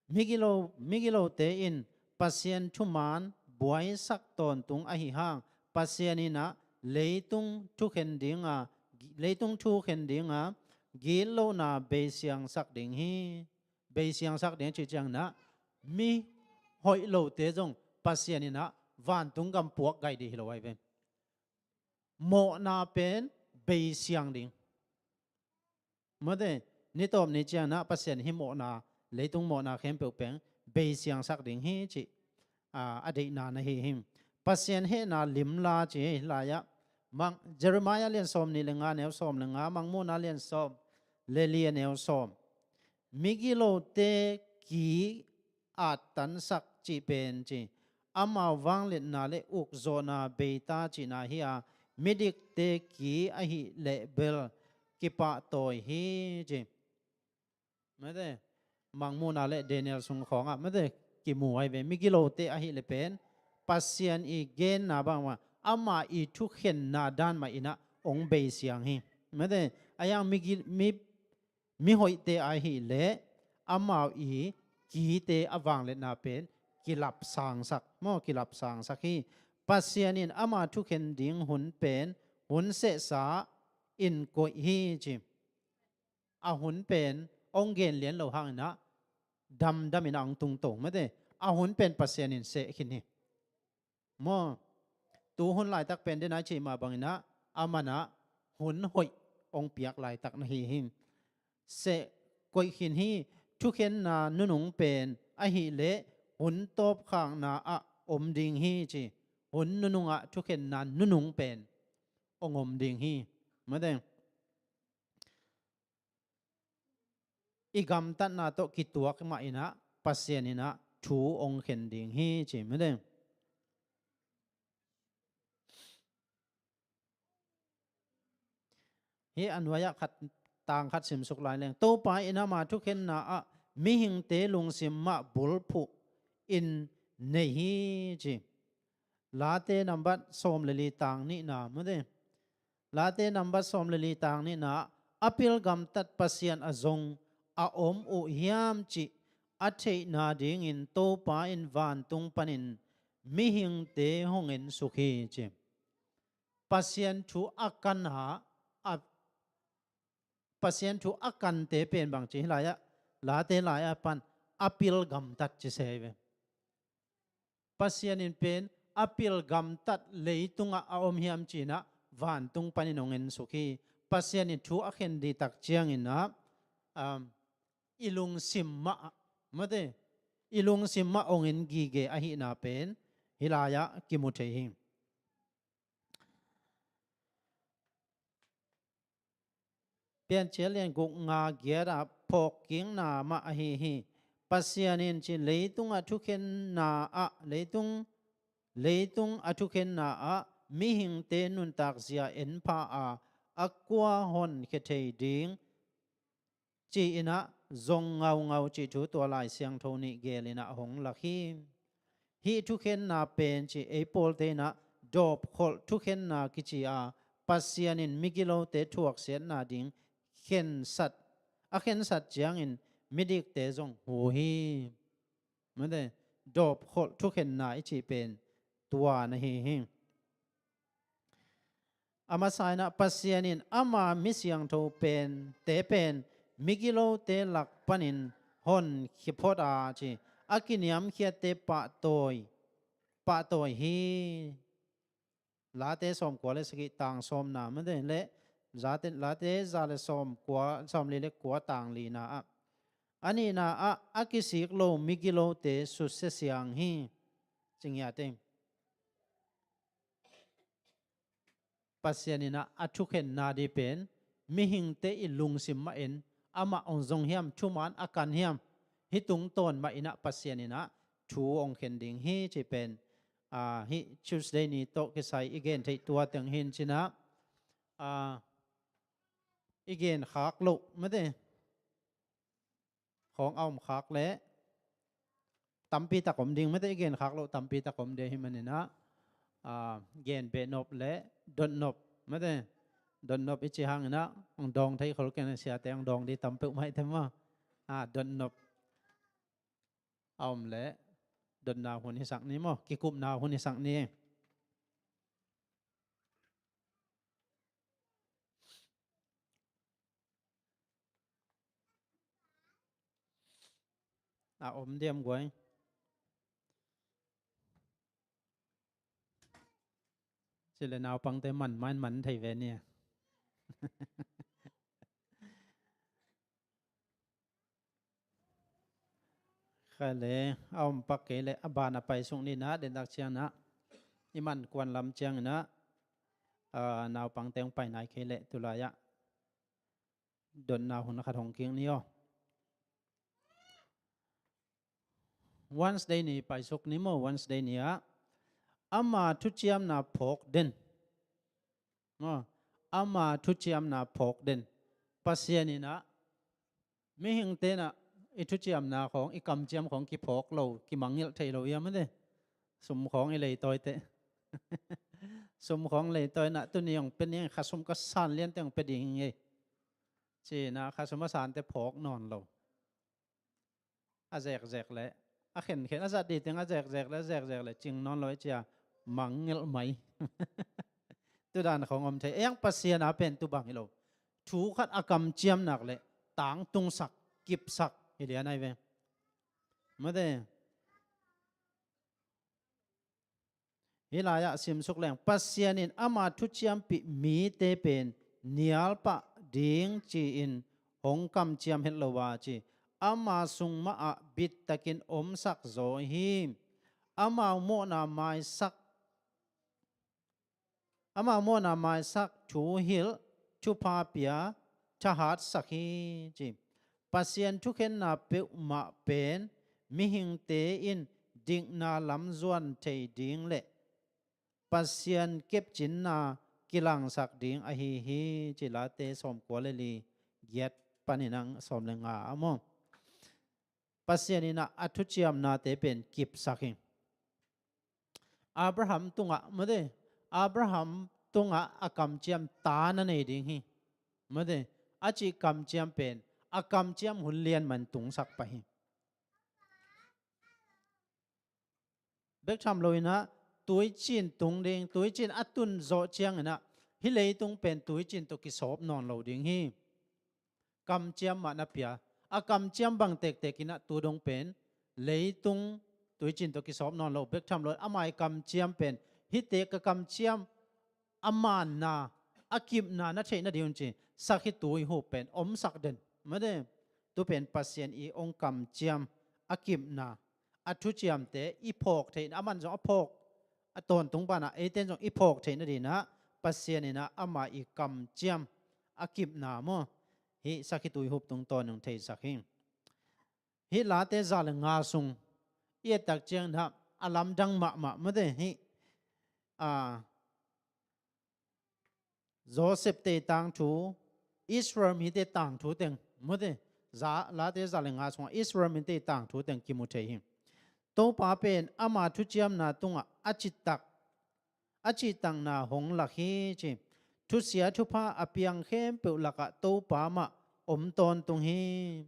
Migilo, migilote in Pasian thuman buaisak tawntung ahi hang, Pasian in ah leitung thukhen dinga, leitung thukhen dinga gitlohna beisiangsak ding hi. Beisiangsak ding cih ciangin ah mi hoih lote zong Pasian in ah vantung gam puak gai ding hi lo ahi ve. Mawhna pen beisiang ding. Mate, ni tawp ni ciangin ah Pasian hih mawhna, leitung mawhna khempeuh pen beisiangsak ding hi cih, a, a deihna na hi hi. Pasian hehna limla ci hi lai-ah, mang, Jeremiah lian sawm nih le nga neu sawm le nga, Mangmuhna lian sawm le li a neu sawm. Migilote ki attansak cih pen ci, amau vangliatna le ukzawhna beita cihna hi a, midikte ki ahih leh bel kipahtawi hi ci. Mate, Mangmuhna le Daniel sung khawngah mate kimu ahi ve. Migilote ahih leh pen Pasian i genna bangmah, ama i thukhenna dan mah in ah hong beisiang hi. Mate, a yang migi, mi, mihoihte ahih leh amau i kite a vangliatna pen kilapsangsak maw, kilapsangsak hi. Pasian in ama thukhen ding hun pen hun sehsa in koih hi ci. A hun pen hong gen lian lo hangin ah damdam in ah hong tungto mate. A hun pen Pasian in seh khin hi. Maw, tu hun laitak pen den a i cih mah bangin ah a man ah hun hoih hong piak laitak na hi hi. Seh koih khin hi. Thukhenna nunung pen ahih leh hun tawpkhakna ah om ding hi ci. Hun nunung ah thukhenna nunung pen hong om ding hi. Mate, i gamtatna tawh kituak mah in ah Pasian in ah thu hong khen ding hi ci mate. Hih a nuai-ah khat, tang khat simsuk lai leng, Topa in ama thukhenna ah mihingte lungsim mah bulphuh in nei hi, ci. Late nambat sawm le li tang nihna, mate. Late nambat sawm le li tang nihna ah, a pilgamtat Pasian a zong a om uh hiam cih a theihna dingin Topa in vantung panin mihingte hong ensuk hi, ci. Pasian thu a kan a, a, Pasian thu a kante pen bang ci, hih lai-ah, Late lai-ah pan a pilgamtat ci se hi ve. Pasian in pen a pilgamtat leitungah a om hiam ci-in ah vantung panin hong ensuk hi. Pasian in thu a khen ding tak ciangin ah, um, i lungsim mah, mate, i lungsim mah hong en gige ahihna pen hih lai-ah kimu thei hi. Piancil lian guk, nga, giat ah phawkkikna mah ahi hi. Pasian in ci, leitungah thukhenna ah, leitung, leitung a thukhenna ah mihingte nuntak zia en pha a, a kua honkhia thei ding ci-in ah zong ngaungau cih thu tua Lai Siangtho nih gel in ah hong lak hi. Hih thukhenna pen ci, ei pawlte in ah dawpkholh thukhenna kici a, Pasian in migilote thuaksiatna ding khensat, a khensat ciangin midikte zong hu hi. Mate, dawpkholh thukhenna i cih pen tua na hi hi. A masa in ah Pasian in ama mi siangtho pente pen migilote lak panin honkhia phot a, ci, a kiniamkhiatte pahtawi, pahtawi hi. Late sawmkua le sagih, tang sawmna, mate, le Late, Late za le sawmkua, sawmli le kua, tang lina ah, a nihna ah, a kisik lo migilote susia siang hi, ci ngiat ei. Pasian in ah a thukhenna ding pen mihingte i lungsim mah en, amah hong zong hiam, thuman a kan hiam, hih tungtawn mah in ah Pasian in ah thu hong khen ding hi, cih pen, ah, hih Tuesday ni tawh kisai i gen theih tua teng hi in cin ah, ah, i gen khak loh, mate, khawng a om khak leh tampi tak om ding, mate, i gen khak loh tampi tak om ding ahih manin ah, ah, gen behnop le dotnop, mate, dotnop i cih hangin ah hong dawng thei khol kei a, siate hong dawng ding tam peuhmah hi te maw. Ah, dotnop a om leh dotna hun hisak ni maw, kikupna hun hisak ni. A om diam guai. Ci le naupangte man main man thei ve ni a. Kha le, a om pak kei leh a ban a paisuk ni in ah, den tak ciangin ah i man kuan lam ciangin ah, ah, naupangte hong pai nai kei leh tu lai-ah dotna hun khat hong kik ni aw. Wednesday ni paisuk ni maw, Wednesday ni ah ama thuciamna phawk den. Maw, ama thuciamna phawk den. Pasian in ah mihingte in ah i thuciamna khawng, i kamciam khawng kiphawk lo, kimangngilh thei lo hiam, mate. Sum khawng i leitawi teh. Sum khawng leitawi in ah tuni hong pia ning, khasum ka san lian teh hong pia ding hi ing ei, ci-in ah khasum a sante phawk nawn lo. A zekzek leh, a khenkhen, a zat ding teng a zekzek leh, a zekzek leh cing nawn lo i ci a, mangngilh mai. Tu dan khawng om thei. Ei ang Pasian a pen tu bang hi lo. Thu khat a kamciam nak leh tangtungsak, kipsak hi lian ahi ve. Mate. Hih lai-ah simsuk leng, Pasian in ama thuciampih mite pen nialpah ding ci-in hong kamciam het lo a, ci. Ama sung mah ah bittakin omsak zaw hi. Amau mawhna maisak, amau mawhna maisak, thu hilh, thupha pia, thahatsak hi, ci. Pasian thukhenna peuhmah pen mihingte in dikna lam zuan thei ding le Pasian kepcinna kilangsak ding ahi hi, ci. Late sawmkua le li, giat panin a sawm le nga a maw. Pasian in ah a thuciamnate pen kipsak hi. Abraham tungah, mate, Abraham tungah a kamciam ta na nei ding hi. Mate, a cih kamciam pen a kamciam hun lian man tungsak pah hi. Bek tham lo in ah tuicin tung ding, tuicin a tun zawh ciangin ah hih leitung pen tuicin tawh kisawp nawn lo ding hi. Kamciam mah na pia. A kamciam bang tektek in ah tu dong pen leitung tuicin tawh kisawp nawn lo. Bek tham lo, ama ii kamciam pen, hihte ka kamciam a maanna, a kipna na theih nading un ci, sakhi tuihup pen omsak den. Mate, tu pen Pasian ii hong kamciam a kipna, a thuciamte i phawk theih, aman zong a phawk, a tawntung banah eite in zong i phawk theih nading in ah Pasian in ah ama ii kamciam a kipna maw, hih sakhi tuihup tungtawn in hong theisak hi. Hih Late za le nga sung i et tak ciangin ah a lamdang mahmah, mate, hih, a, Joseph te tangthu, Israel mite tangthu teng, mate, za, Late za le nga sungah Israel mite tangthu teng kimu thei hi. Topa pen ama thuciamna tungah a citak, a cihtakna hong lak hi, ci. Thusia thupha a piang khempeuh lakah Topa mah om tawntung hi.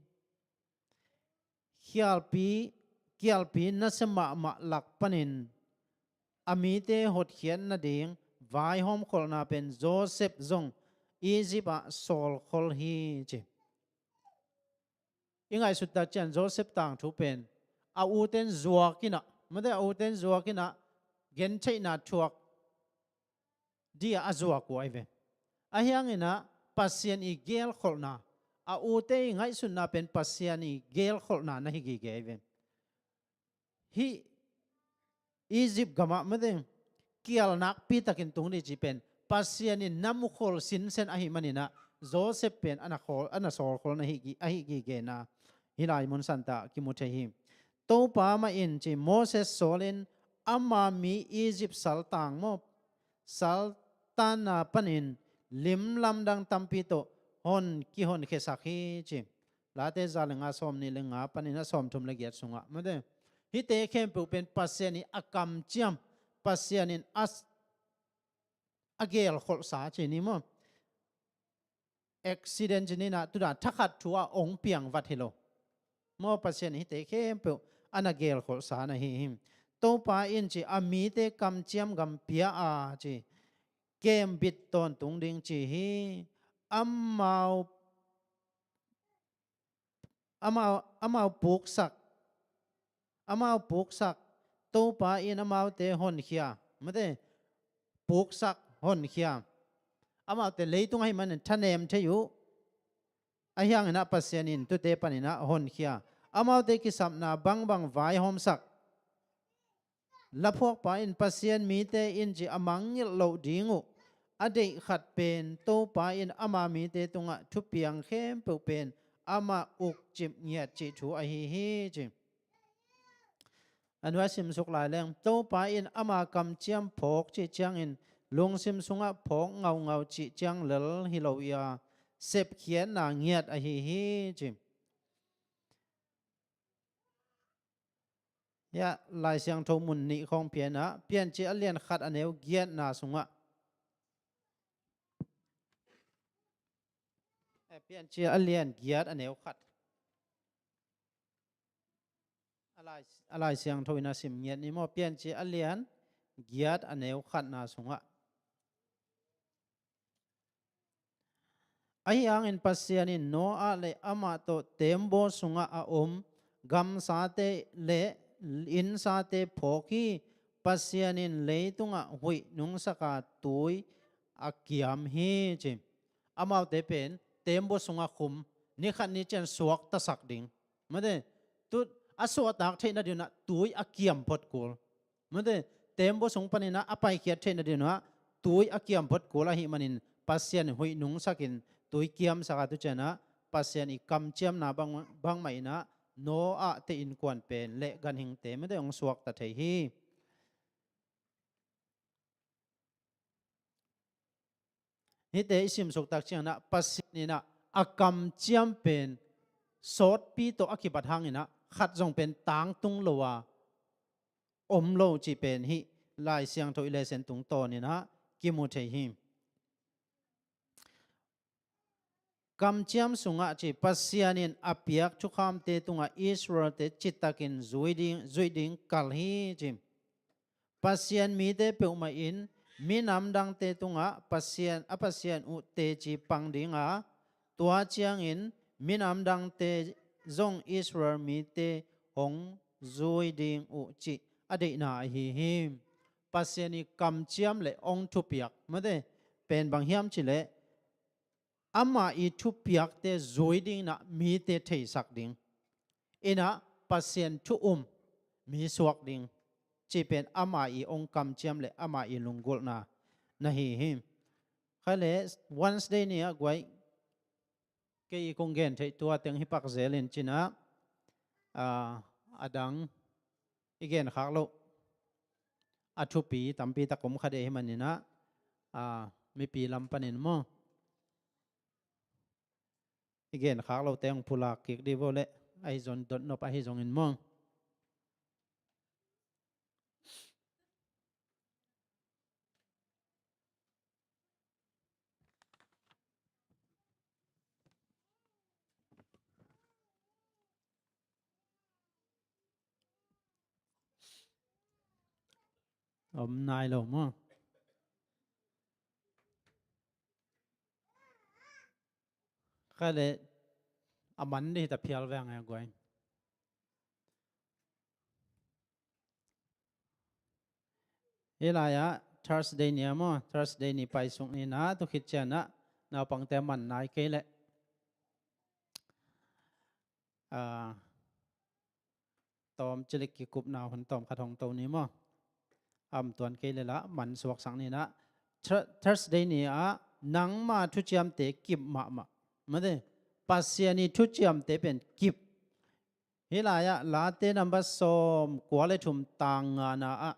Khialpi, kialpi nasia mahmah lak panin a mite hotkhiat nading vaihawmkholhna pen Joseph zong Egypt ah sawlkhol hi, ci. I ngaihsut tak ciang Joseph tangthu pen a ute in zuak in ah, mate, a ute in zuak in ah gentheihna thuak ding a zuak uh ahi ve. Ahi hangin ah Pasian ii geelkholhna, a ute ii ngaihsutna pen Pasian ii geelkholhna na hi gige ahi ve. Hih Egypt gamah, mate, kial nakpi takin tung ding cih pen Pasian in na mukhol sinsen ahih manin ah Joseph pen a na khawl, a na sawlkhol na hi gi-, ahi gigena hih lai mun santa kimu thei hi. Topa mah in, ci, Moses sawlin ama mi Egypt saltang maw, saltanna panin lim lamdang tampi tawh hon, kihonkhia sak hi, ci. Late za le nga, sawmnih le nga panin a sawmthum le giat sungah, mate, hihte khempeuh pen Pasian ii a kamciam, Pasian in a s-, a geelkholhsa ci ni maw. Accident ci ni in ah, tu dan thakhat thu-a hong piang vat hi lo. Maw, Pasian in hihte khempeuh a na geelkholhsa na hi hi. Topa in, ci, a mite kamciam gam pia a, ci, kembit tawntung ding ci hi. Amau, amau, amau puksak, amau puksak, Topa in amaute honkhia, mate, puksak, honkhia. Amaute leitung ahih manin thanem thei uh. Ahi hangin ah Pasian in tute panin ah honkhia. Amaute kisapna bangbang vaihawmsak. Laphuakpa in, Pasian mite in, ci, a mangngilh loh ding uh a deih khat pen Topa in ama mite tungah thupiang khempeuh pen amah ukcip ngiat cih thu ahi hi, ci. A nuai simsuk lai leng, Topa in ama kamciam phawk cih ciangin lungsim sungah phawk ngaungau cih ciang lel hi lo hi a, sepkhiatna ngiat ahi hi, ci. Hiah Lai Siangtho mun nih khawng pia in ah, Piancil a lian khat a neu giatna sungah, eh, Piancil a lian giat a neu khat. A Lai, a Lai Siangtho in a sim ngiat ni maw, Piancil a lian giat a neu khatna sungah. Ahi hangin Pasian in Noah le amah tawh teembaw sungah a om gamsate le innsate phawk hi. Pasian in leitungah huih nungsak a, tui a kiam hi, ci. Amaute pen teembaw sungah khum, ni khat ni ciang suaktasak ding. Mate, tu a suahtak theih nading un ah tui a kiam phot kul. Mate, teembaw sung panin ah a paikhiat theih nading un ah tui a kiam phot kul ahih manin Pasian huih nungsakin tui kiamsak a, tu ciang ah Pasian ii kamciamna bang, bangmah in ah Noah te innkuan pen le ganhingte, mate, hong suakta thei hi. Hihte i simsuk tak cianginah Pasian inah a kamciam pen sawtpi tawh a kibat hanginah khat zong pen tangtung lo a om lo cih pen hih Lai Siangtho i lesson tungtawninah kimu thei hi. Kamciam sungah ci Pasian in a piak thukhamte tungah Israelte citakin zui ding, zuih ding kal hi ci. Pasian mite peuhmah in minam dangte tungah Pasian, a Pasian uh teci pang dinga, tua ciangin minam dangte zong Israel mite hong zui ding uh cih a deihna ahi hi. Pasian i kamciam le hong thupiak mate pen bang hiam cileh ama i thupiakte zui dinginah mite theisak ding inah Pasian thu um mi suak ding cih pen ama i hong kamciam le ama i lunggulhna na hi hi. Kha le Wednesday ni ah guai kei i kong gen theih tua teng hi pak zelin cinah a dang i gen khak loh a thupi tampi tak om kha deh hi maninah mipi lam panin maw i gen khak loh teng pulak kik dih vo le ahi zong dotnop ahi zongin maw. Om nai lo maw. Kha le a man dih ta phial veng a guai. Hih lai-ah Thursday ni a maw, Thursday ni paisuk ni na tu khit cianah naupangte man nai kei leh tawm cilik kikupna hun tawm khat hong to ni maw. Am tuan kei le lah man suaksak ni na. Thursday ni ah nangma thuciamte kip mahmah. Mate Pasian i thuciamte pen kip. Hih lai-ah Late number sawm kua le thum tang ngana ah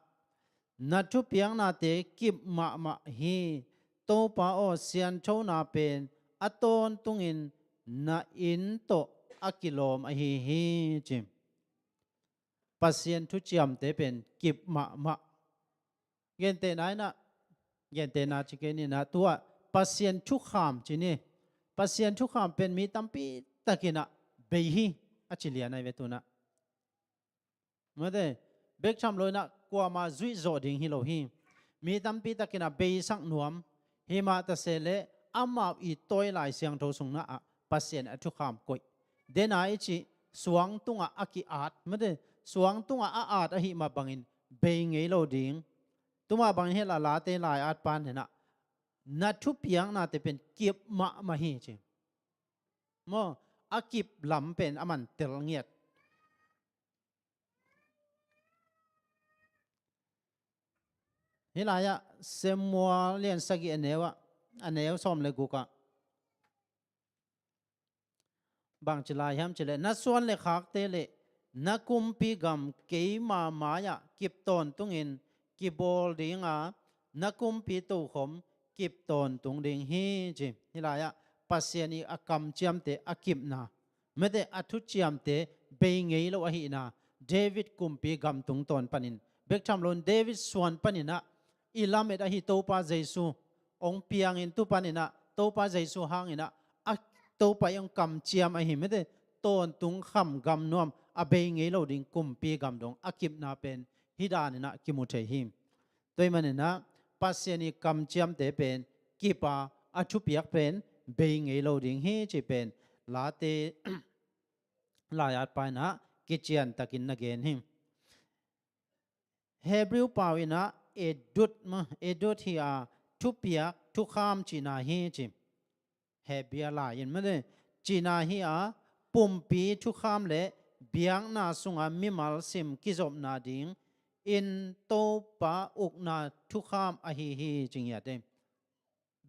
na thupiaknate kip mahmah hi. Topa aw, sianthona pen a tawntungin na inn tawh a kilawm ahi hi ci. Pasian thuciamte pen kip mahmah. Gentehna inah, gentehna ci kei ni na, tua Pasian thukham ci ni. Pasian thukham pen mi tampi takinah bei hi a ci lian ahi ve tunah. Mate bek tham lo inah kuama zuih zawh ding hi lo hi. Mi tampi takinah beisak nuam hi mah ta se le amau i tawi Lai Siangtho sungna ah Pasian a thukham koih. Dena i cih suang tungah a ki-at mate suang tungah a at ahi mah bangin bei ngei lo ding. Tuma bangin hih la Late lai-at pan henah na thupiaknate pen kip mahmah hi ci. Maw a kip lam pen a man tel ngiat. Hih lai-ah Samuel lian sagih a neu ah a neu sawm le guk ah bangci lai hiam cileh na suan le khakte le na kumpi gam keima mai-ah kip tawntungin kibawl dinga na kumpi tokhom kip tawntung ding hi ci. Hih lai-ah Pasian i a kamciamte a kipna mate a thuciamte bei ngei lo ahihna David kumpi gam tungtawn panin bek tham loin David suan paninah i lamet ahi Topa Jesu hong piangin tu paninah Topa Jesu hanginah a Topa i hong kamciam ahi mate tawntung kham gam nuam a bei ngei lo ding kumpi gam dong a kipna pen hih daninah kimu thei hi. Tua ahih maninah Pasian i kamciamte pen kipa a thupiak pen bei ngei lo ding hi ci pen Late lai-at painah kician takin na gen hi. Hebrew pau inah edut ma edut hi a thupiak thukham cihna hi ci. Hebia lai-in mate cihna hi a pumpi thukham le biakna sunga mimal sim kizopna ding in Topa ukna thukham ahi hi ci ngiate.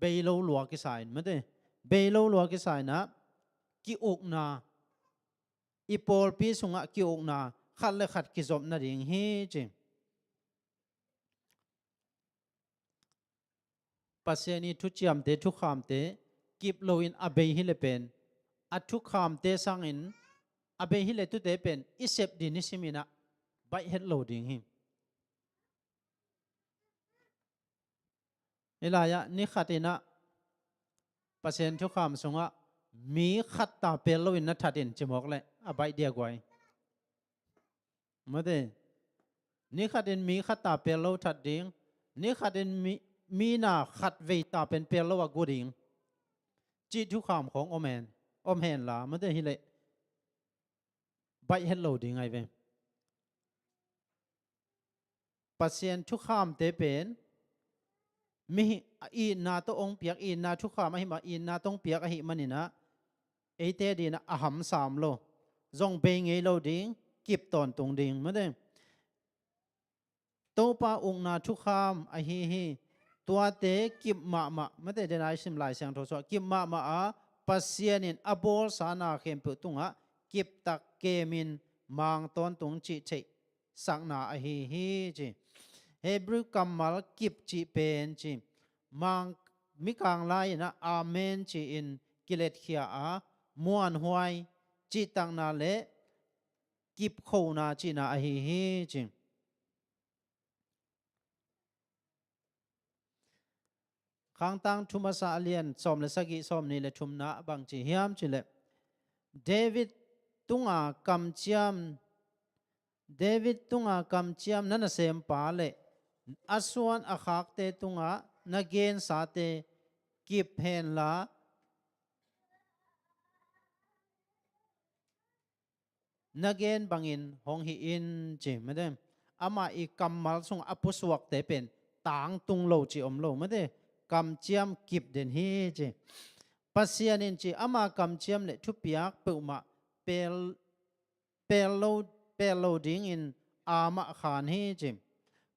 Bei lo lua kisa in mate bei lo lua kisa inah ki-ukna i pawlpi sungah ki-ukna khat le khat kizop nading hi ci. Pasian i thuciamte, thukhamte kip loin a bei hi le pen, a thukhamte sangin a bei hi le tute pen i sep ding i simin ah baih het lo ding hi. Hih lai-ah ni khatin ah Pasian thukham sungah mi khat ta pel loin na that in ci mawk leh a baih dia guai. Mate, ni khatin mi khat ta pel lo that ding, ni khatin mi, mi na khat vei ta pen pel lo a gu ding cih thukham khawng om hen, om hen la, mate, hi leh baih het lo ding ai ve. Pasian thukhamte pen mi itna tawh hong piak, itna thukham ahi mah, itna tawh hong piak ahi manin ah eite ding ah a hamsa om lo, zong bei ngei lo ding, kip tawntung ding, mate. Topa ukna thukham ahi hi. Tuate kip mahmah, mate, den a i sim Lai Siangtho sungah kip mahmah a, Pasian in a bawlsa na khempeuh tungah kiptak kemin mang tawntung cih theihsakna ahi hi ci. Hebrew kammal kip cih pen ci, mang, mikang lai-in ah amen ci-in kiletkhia a, muanhuai cihtakna le kipkhona cihna ahi hi ci. Khangtang thu masa a lian sawm le sagih, sawm nih le thumna bang ci hiam cih leh, David tunga kamciam, David tunga kamciam na nasempa le a suan a khakte tungah na gensate kip hen la, na gen bangin hong hi in ci, mate. Amah i kammal sungah a pusuakte pen tangtung lo ci om lo, mate. Kamciam kip den hi ci. Pasian in ci, ama kamciam le thupiak peuhmah pel, pel lo, pel lo dingin amah khan hi ci.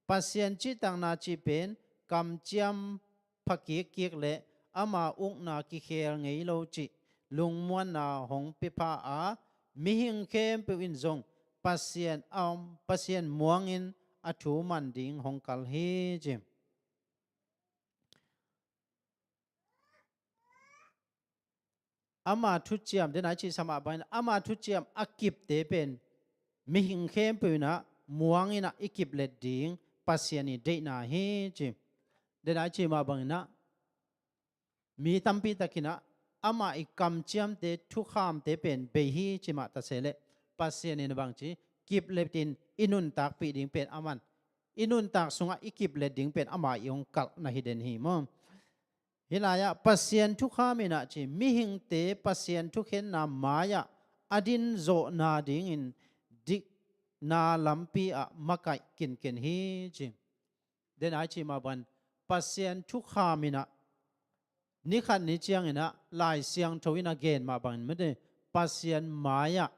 Pasian cihtakna cih pen kamciam pha kikkik le ama ukna kikhel ngei lo cih lungmuanna hong pia pha a, mihing khempeuh in zong Pasian a om, Pasian muangin a thu man ding hong kal hi ci. Ama thuciam, den a i cihsa mah bangin ama thuciam a kipte pen mihing khempeuh in ah muang in ah i kip let ding Pasian i deihna hi ci. Den a i cih mah bangin ah mi tampi takin ah ama i kamciamte, thukhamte pen bei hi ci mah ta se leh, Pasian in bang ci, kip let in i nuntakpih ding pen aman, i nuntak sungah i kip let ding pen ama i hong kalh na hi den hi maw. Hih lai-ah Pasian thukham in ah ci, mihingte Pasian thukhenna mai-ah a din zawhna dingin dikna lampi ah makaih kinken hi ci. Den a i cih mah bangin Pasian thukham in ah ni khat ni ciangin ah Lai Siangtho in a gen mah bangin, mate, Pasian mai-ah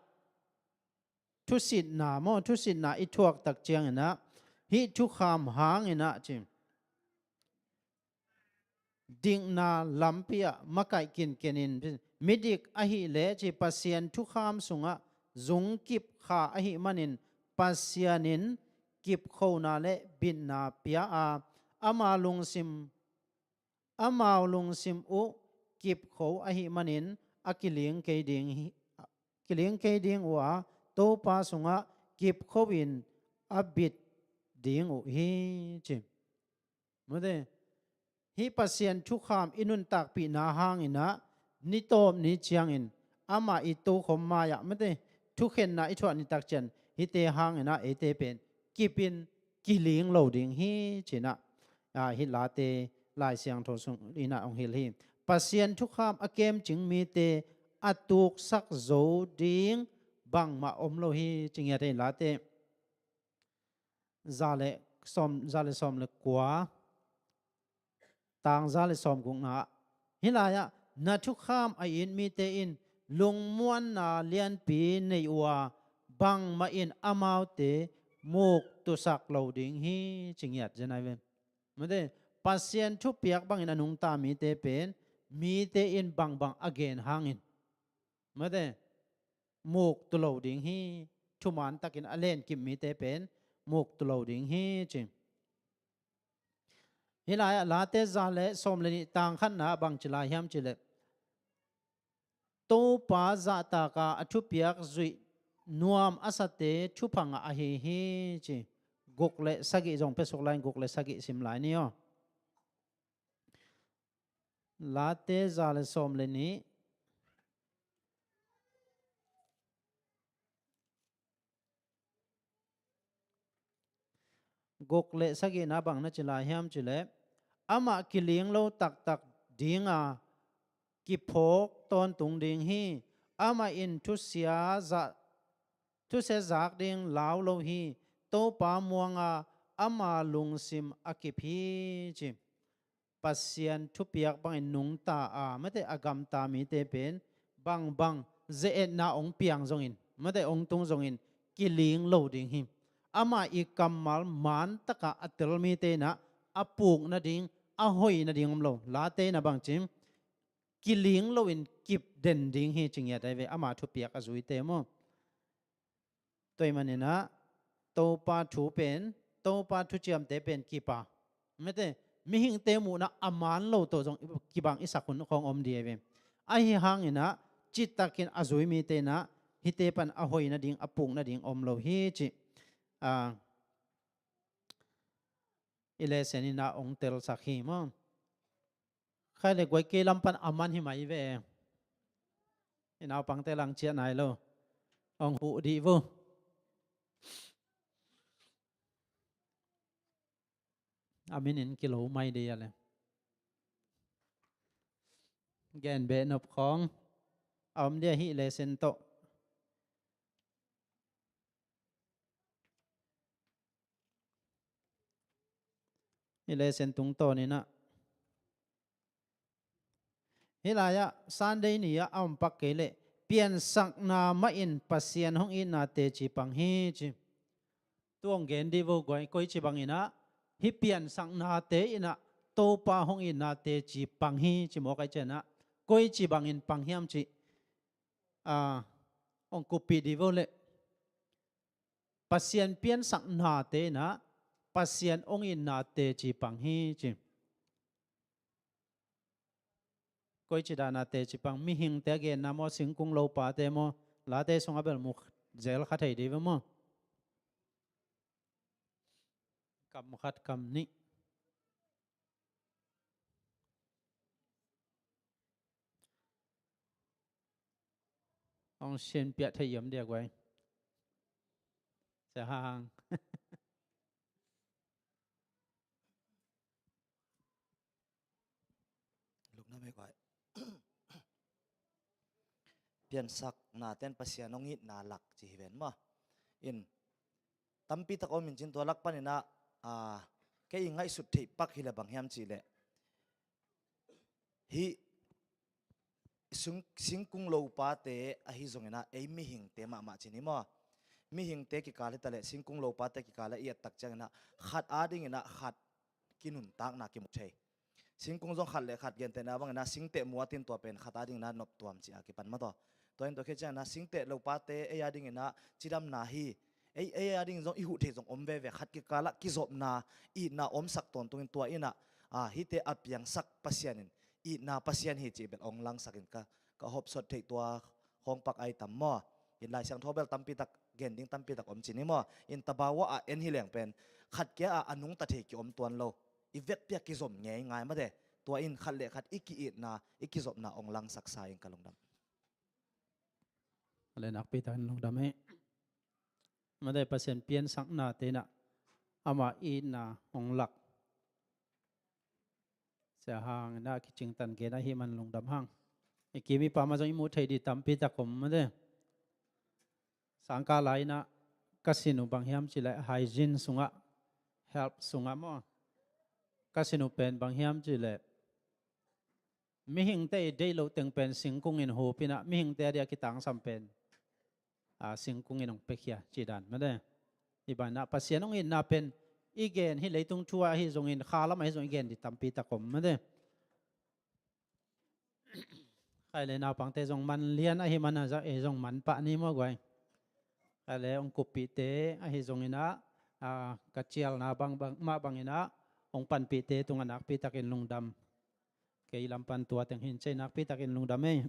thusitna maw, thusitna i thuak tak ciangin ah hih thukham hangin ah ci, dikna lampi ah makaih kinken in, midik ahih leh ci, Pasian thukham sungah zungkip kha ahih manin Pasian in kipkhona le bitna pia a, ama lungsim, amau lungsim uh kipkho ahih manin a kiling kei ding hi, kiling kei ding uh a, Topa sungah kipkho in a bit ding uh hi ci. Mate, hih Pasian thukham i nuntakpihna hangin ah ni tawp ni ciangin ama i tokhom mai-ah, mate, thukhenna i thuah ni tak ciang hihte hangin ah eite pen kip in kiling lo ding hi ci-in ah, a, hih late Lai Siangtho sung in ah hong hilh hi. Pasian thukham a kemcing mite a tuksak zo ding bangmah om lo hi ci ngiat hi. Late za le sawm, za le sawm le kua, tang za le sawm gukna ah, hih lai-ah na thukham a it mite in lungmuanna lianpi nei uh a, bangmah in amaute muktusak lo ding hi ci ngiat zen ai ve. Mate, Pasian thupiak bangin a nungta mite pen mite in bangbang a gen hangin, mate, muktu lo ding hi. Thuman takin a lenkip mite pen muktu lo ding hi ci. Hih lai-ah Late za le sawm le nih tang khatna ah bangci lai hiam cih leh, Topa zahtaka a thupiak zuih nuam a sate thupha ngah ahi hi ci. Guk le sagih zong pia suk lai-in guk le sagih sim lai ni aw. Late za le sawm le nih. Guk le sagihna bang na ci lai hiam cih leh, amah kiling lo taktak dinga kiphawk tawntung ding hi. Amah in thusia zah, thusia zak ding lau lo hi. Topa muanga ama lungsim a kip hi ci. Pasian thupiak bangin nungta a, mate, a gamta mite pen bangbang ze-etna hong piang zongin, mate, hong tung zongin kiling lo ding hi. Amah i kammal man takah a tel mite in ah a puk nading, a hoih nading om lo. Late in ah bangci, kiling loin kip den ding hi ci ngiat ahi ve, ama thupiak a zuite maw. Tua ahih manin ah Topa thu pen, Topa thuciamte pen kip a, mate, mihingte muhna a man lo tawh zong kibang i sak hun khawng om ding ahi ve. Ahi hangin ah citakin a zui mite in ah hihte pan a hoih nading, a puk nading om lo hi ci. Ah, i lesson in ah hong telsak hi maw. Khai le guai, kei lam pan a man hi mai ve. I naupangte lang ciah nai lo. Hong huh dih vo. A minin kilo mai dih a le. Gen beh nop khawng a om dih a, hih lesson tawh. I lesson tungtawn in ah, hih lai-ah Sunday ni-ah a om pak kei leh, piansakna mahin Pasian hong itna teci pang hi ci. Tu hong gen dih vo guai, koici bangin ah hih piansaknate in ah Topa hong itna teci pang hi ci mawk ahih ciangin ah, koici bangin pang hiam cih, ah, hong kuppih dih vo leh. Pasian piansaknate in ah Pasian hong itna teci pang hi ci. Koici dana teci pang, mihingte a genna maw, singkung lopate maw, Late sungah bel mu zel kha thei dih ve maw. Kam khat kam nih. Hong sin piah thei hiam dia guai? Sia Hang. Lungdam ei guai. Piansakna ten Pasian hong itna lak ci hi ven maw. In tampi tak om in cin, tua lak panin ah, ah, kei i ngaihsut theih pak hi leh bang hiam cih leh, hih sung, singkung lopate ahi zongin ah ei mihingte mahmah ci ni maw. Mihingte kikal hi ta leh singkung lopate kikal ah i et tak ciangin ah khat adingin ah khat kinuntakna kimu thei. Singkung zong khat le khat, gentehna bangin ah singteh mu a tin, tua pen khat adingin ah noptuam ci a kipan maw taw. Tua in tua khit ciangin ah singteh lopate ei adingin ah cidamna hi. Ei, ei ading zong i huh theih zong om veve, khat kikal ah kizopna, itna omsak tawntungin tua in ah, ah, hihte a piangsak Pasian in itna Pasian hi cih bel hong langsak in ka, ka hopsot theih tua khawng pak ai tam maw. In Lai Siangtho bel tampi tak, gen ding tampi tak om ci ni maw. In tabau ah a en hi leng pen khat kia ah a nungta thei kiom tuan lo. I vekpi ah kizom ngei ngai mate. Tua in khat le khat i ki-itna, i kizopna hong langsaksa in ka lungdam. A le nakpi takin lungdam hi. Mate, Pasian piansaknate in ah ama itna hong lak. Sia Hang in ah kicingtan gen ahih man lungdam hang. I kim i pam ah zong i muh theih dih tampi tak om mate. Sangkah lai-in ah ka sin uh bang hiam cih leh hygiene sungah, health sungah maw. Ka sin uh pen bang hiam cih leh, mihingte i deih loh teng pen singkung in hup in ah, mihingte a dia kitangsam pen, a, singkung in hong piakhia cih dan mate. Hih banah Pasian hong itna pen i gen, hih leitung thu ah ahi zongin, kha lam ahi zongin i gen dih tampi tak om mate. Khai le naupangte zong man lian ahih man a zah ei zong man pah ni maw guai. Khai le hong kuppihte ahi zongin ah, a, ka cialna bang, bang, mah bangin ah, hong panpihte tungah nakpi takin lungdam. Kei lam pan tua teng hi ing, nakpi takin lungdam ei.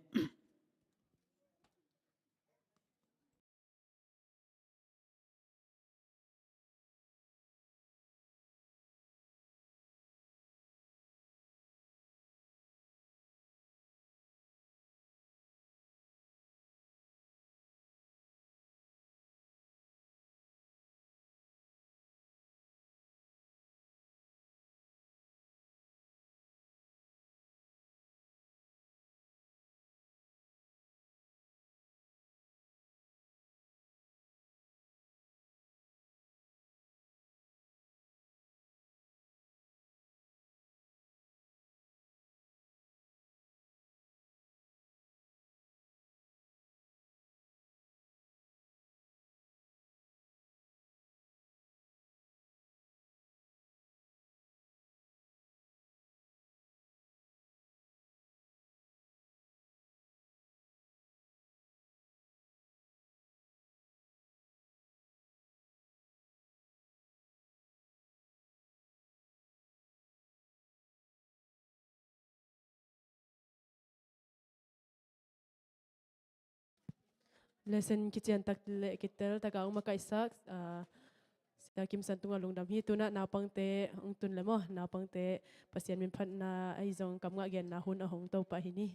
Lesson kician tak le kitel taka hong makaihsak, ah, Sia Kim San tungah lungdam hi. Tunah naupangte hong tun le maw, naupangte Pasian min phatna ahi zong kam ngah genna hun a hong to pah hi ni.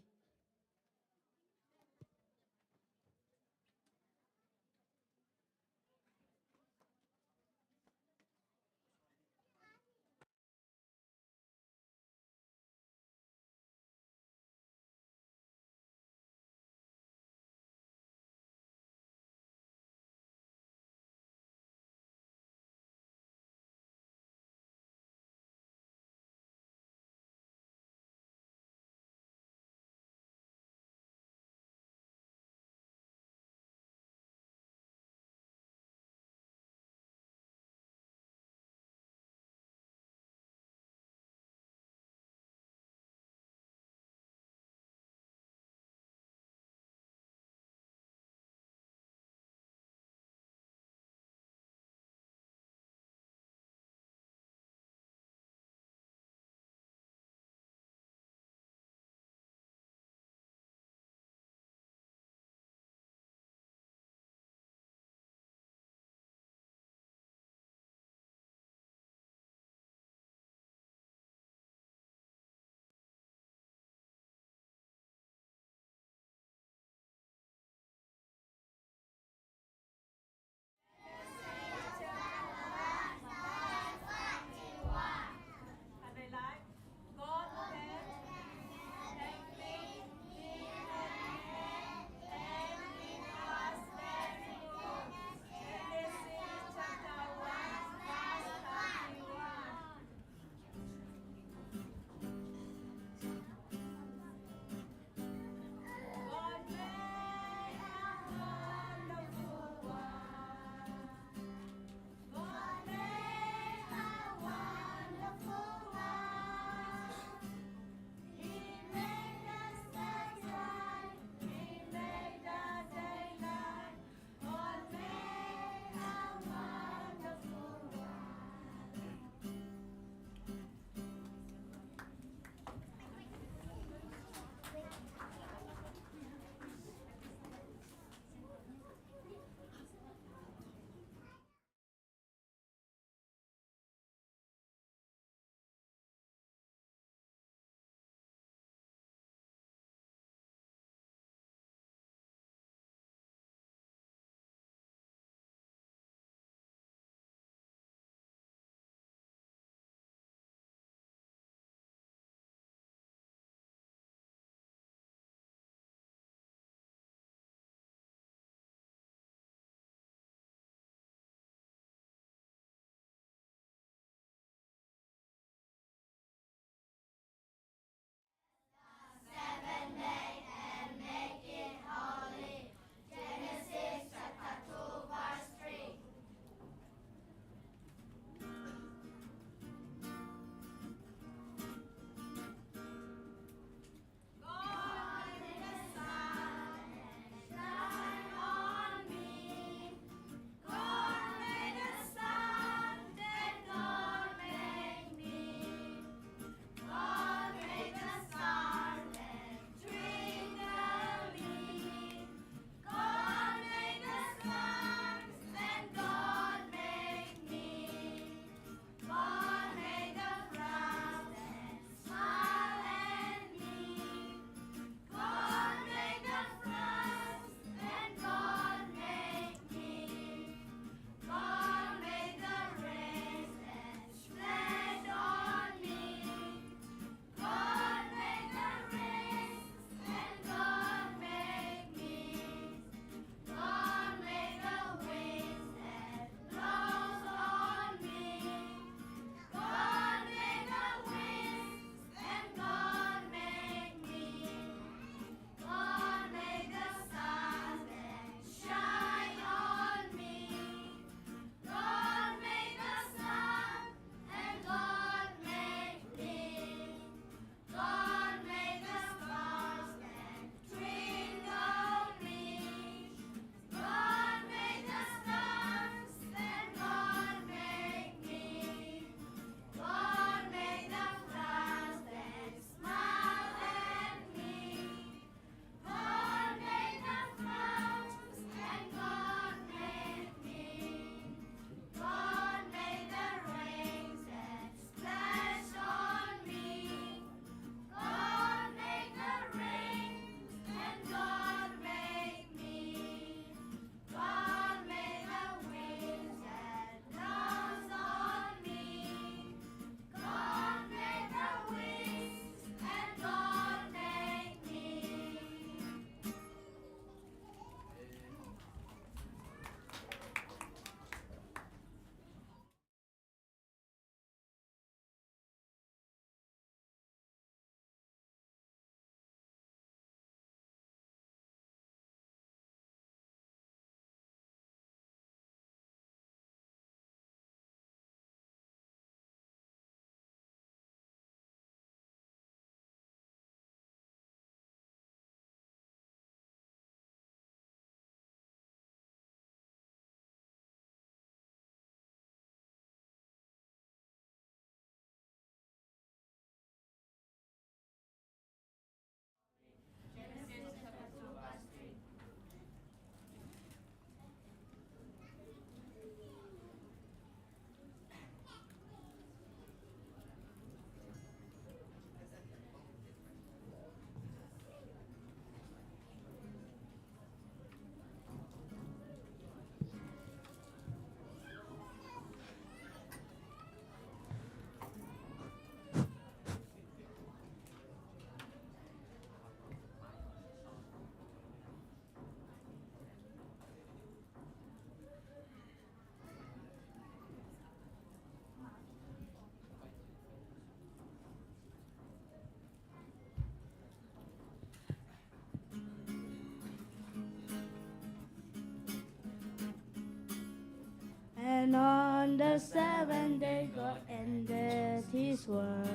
The seventh day God ended his work,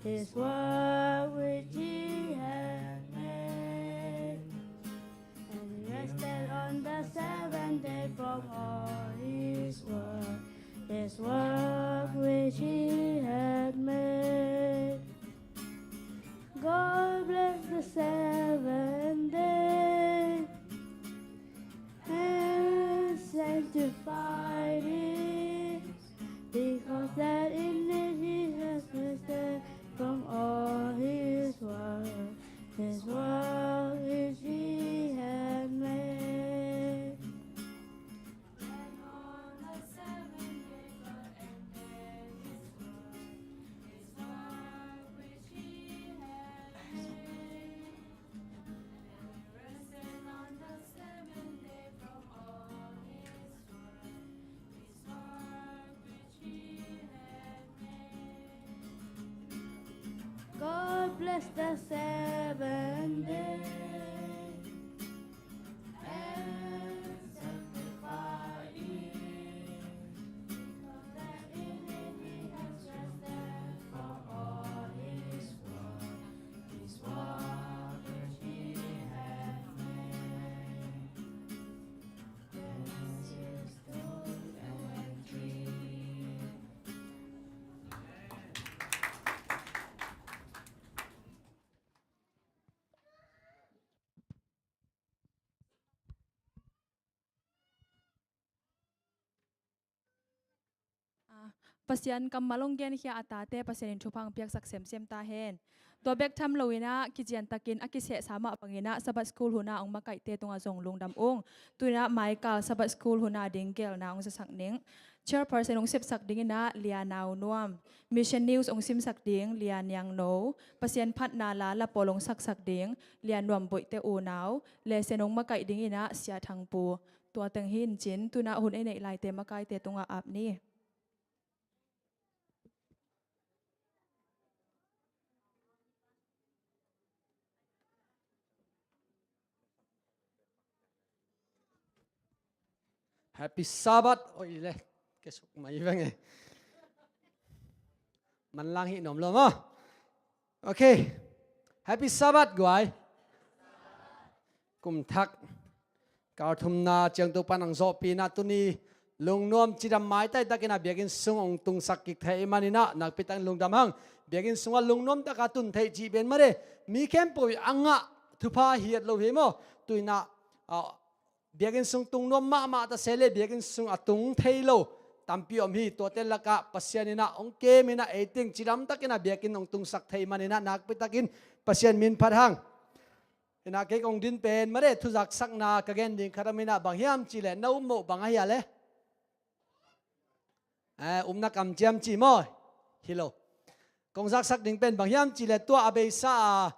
his work which he had made. And he rested on the seventh day from all his work, his work which he had made. God blessed the seventh day and sanctified it, because that in it he has rested from all his work, his work which he had made. And on the seventh day God ended his work, his work which he had made. And he rested on the seventh day from all his work, his work which he had made. God blessed the seventh day and sanctified it, because that in it he has rested from all his work, his work which he had made. Genesis two and three. Ah, Pasian kammal hong genkhia a tate Pasian in thupha hong piaksak semsem ta hen. Tua bek tham loinah kiciantakin a kisehsa mah banginah Sabbath School hunah hong makaihte tungah zong lungdam ung. Tuinah Michael Sabbath School hunah ding gelna hong zasak ning. Chairperson hong sepsak dinginah Lia Nau Nuam. Mission News hong simsak ding Lia Niang No. Pasian phatna la lapawl hong saksak ding Lia Nuam Boihte unau. Lesson hong makaih dinginah Sia Thang Pu. Tua teng hi in cin, tunah hun ei neih laite makaite tungah ap ni. Happy Sabbath. Oi le, kesuk mai veng e. Manlang hi nom lo maw. Ok. Happy Sabbath guai. Kum thak kal thumna ciangtu pan hong zawhpih inah tuni lungnuam cidam maitai takinah biakinn sung hong tungsak kik thei maninah nakpi takin lungdam hang. Biakinn sungah lungnuam taka tun theih cih pen mare mi khempeuh a ngah thupha hiat lo hi maw. Tuinah, ah, biakinn sung tung nuam mahmah ta se le biakinn sung a tung thei lo tampi om hi. Tuate lakah Pasian inah hong kem inah ei teng cidam takinah biakinn hong tungsak thei maninah nakpi takin Pasian min phat hang. Inah kei kong din pen mare thuzaksakna ka gen ding khat om inah bang hiam cihleh na um moh bang ahi a le? Eh, upna kamciam ci maw? Hi lo. Kong zaksak ding pen bang hiam cihleh tua a beisa a,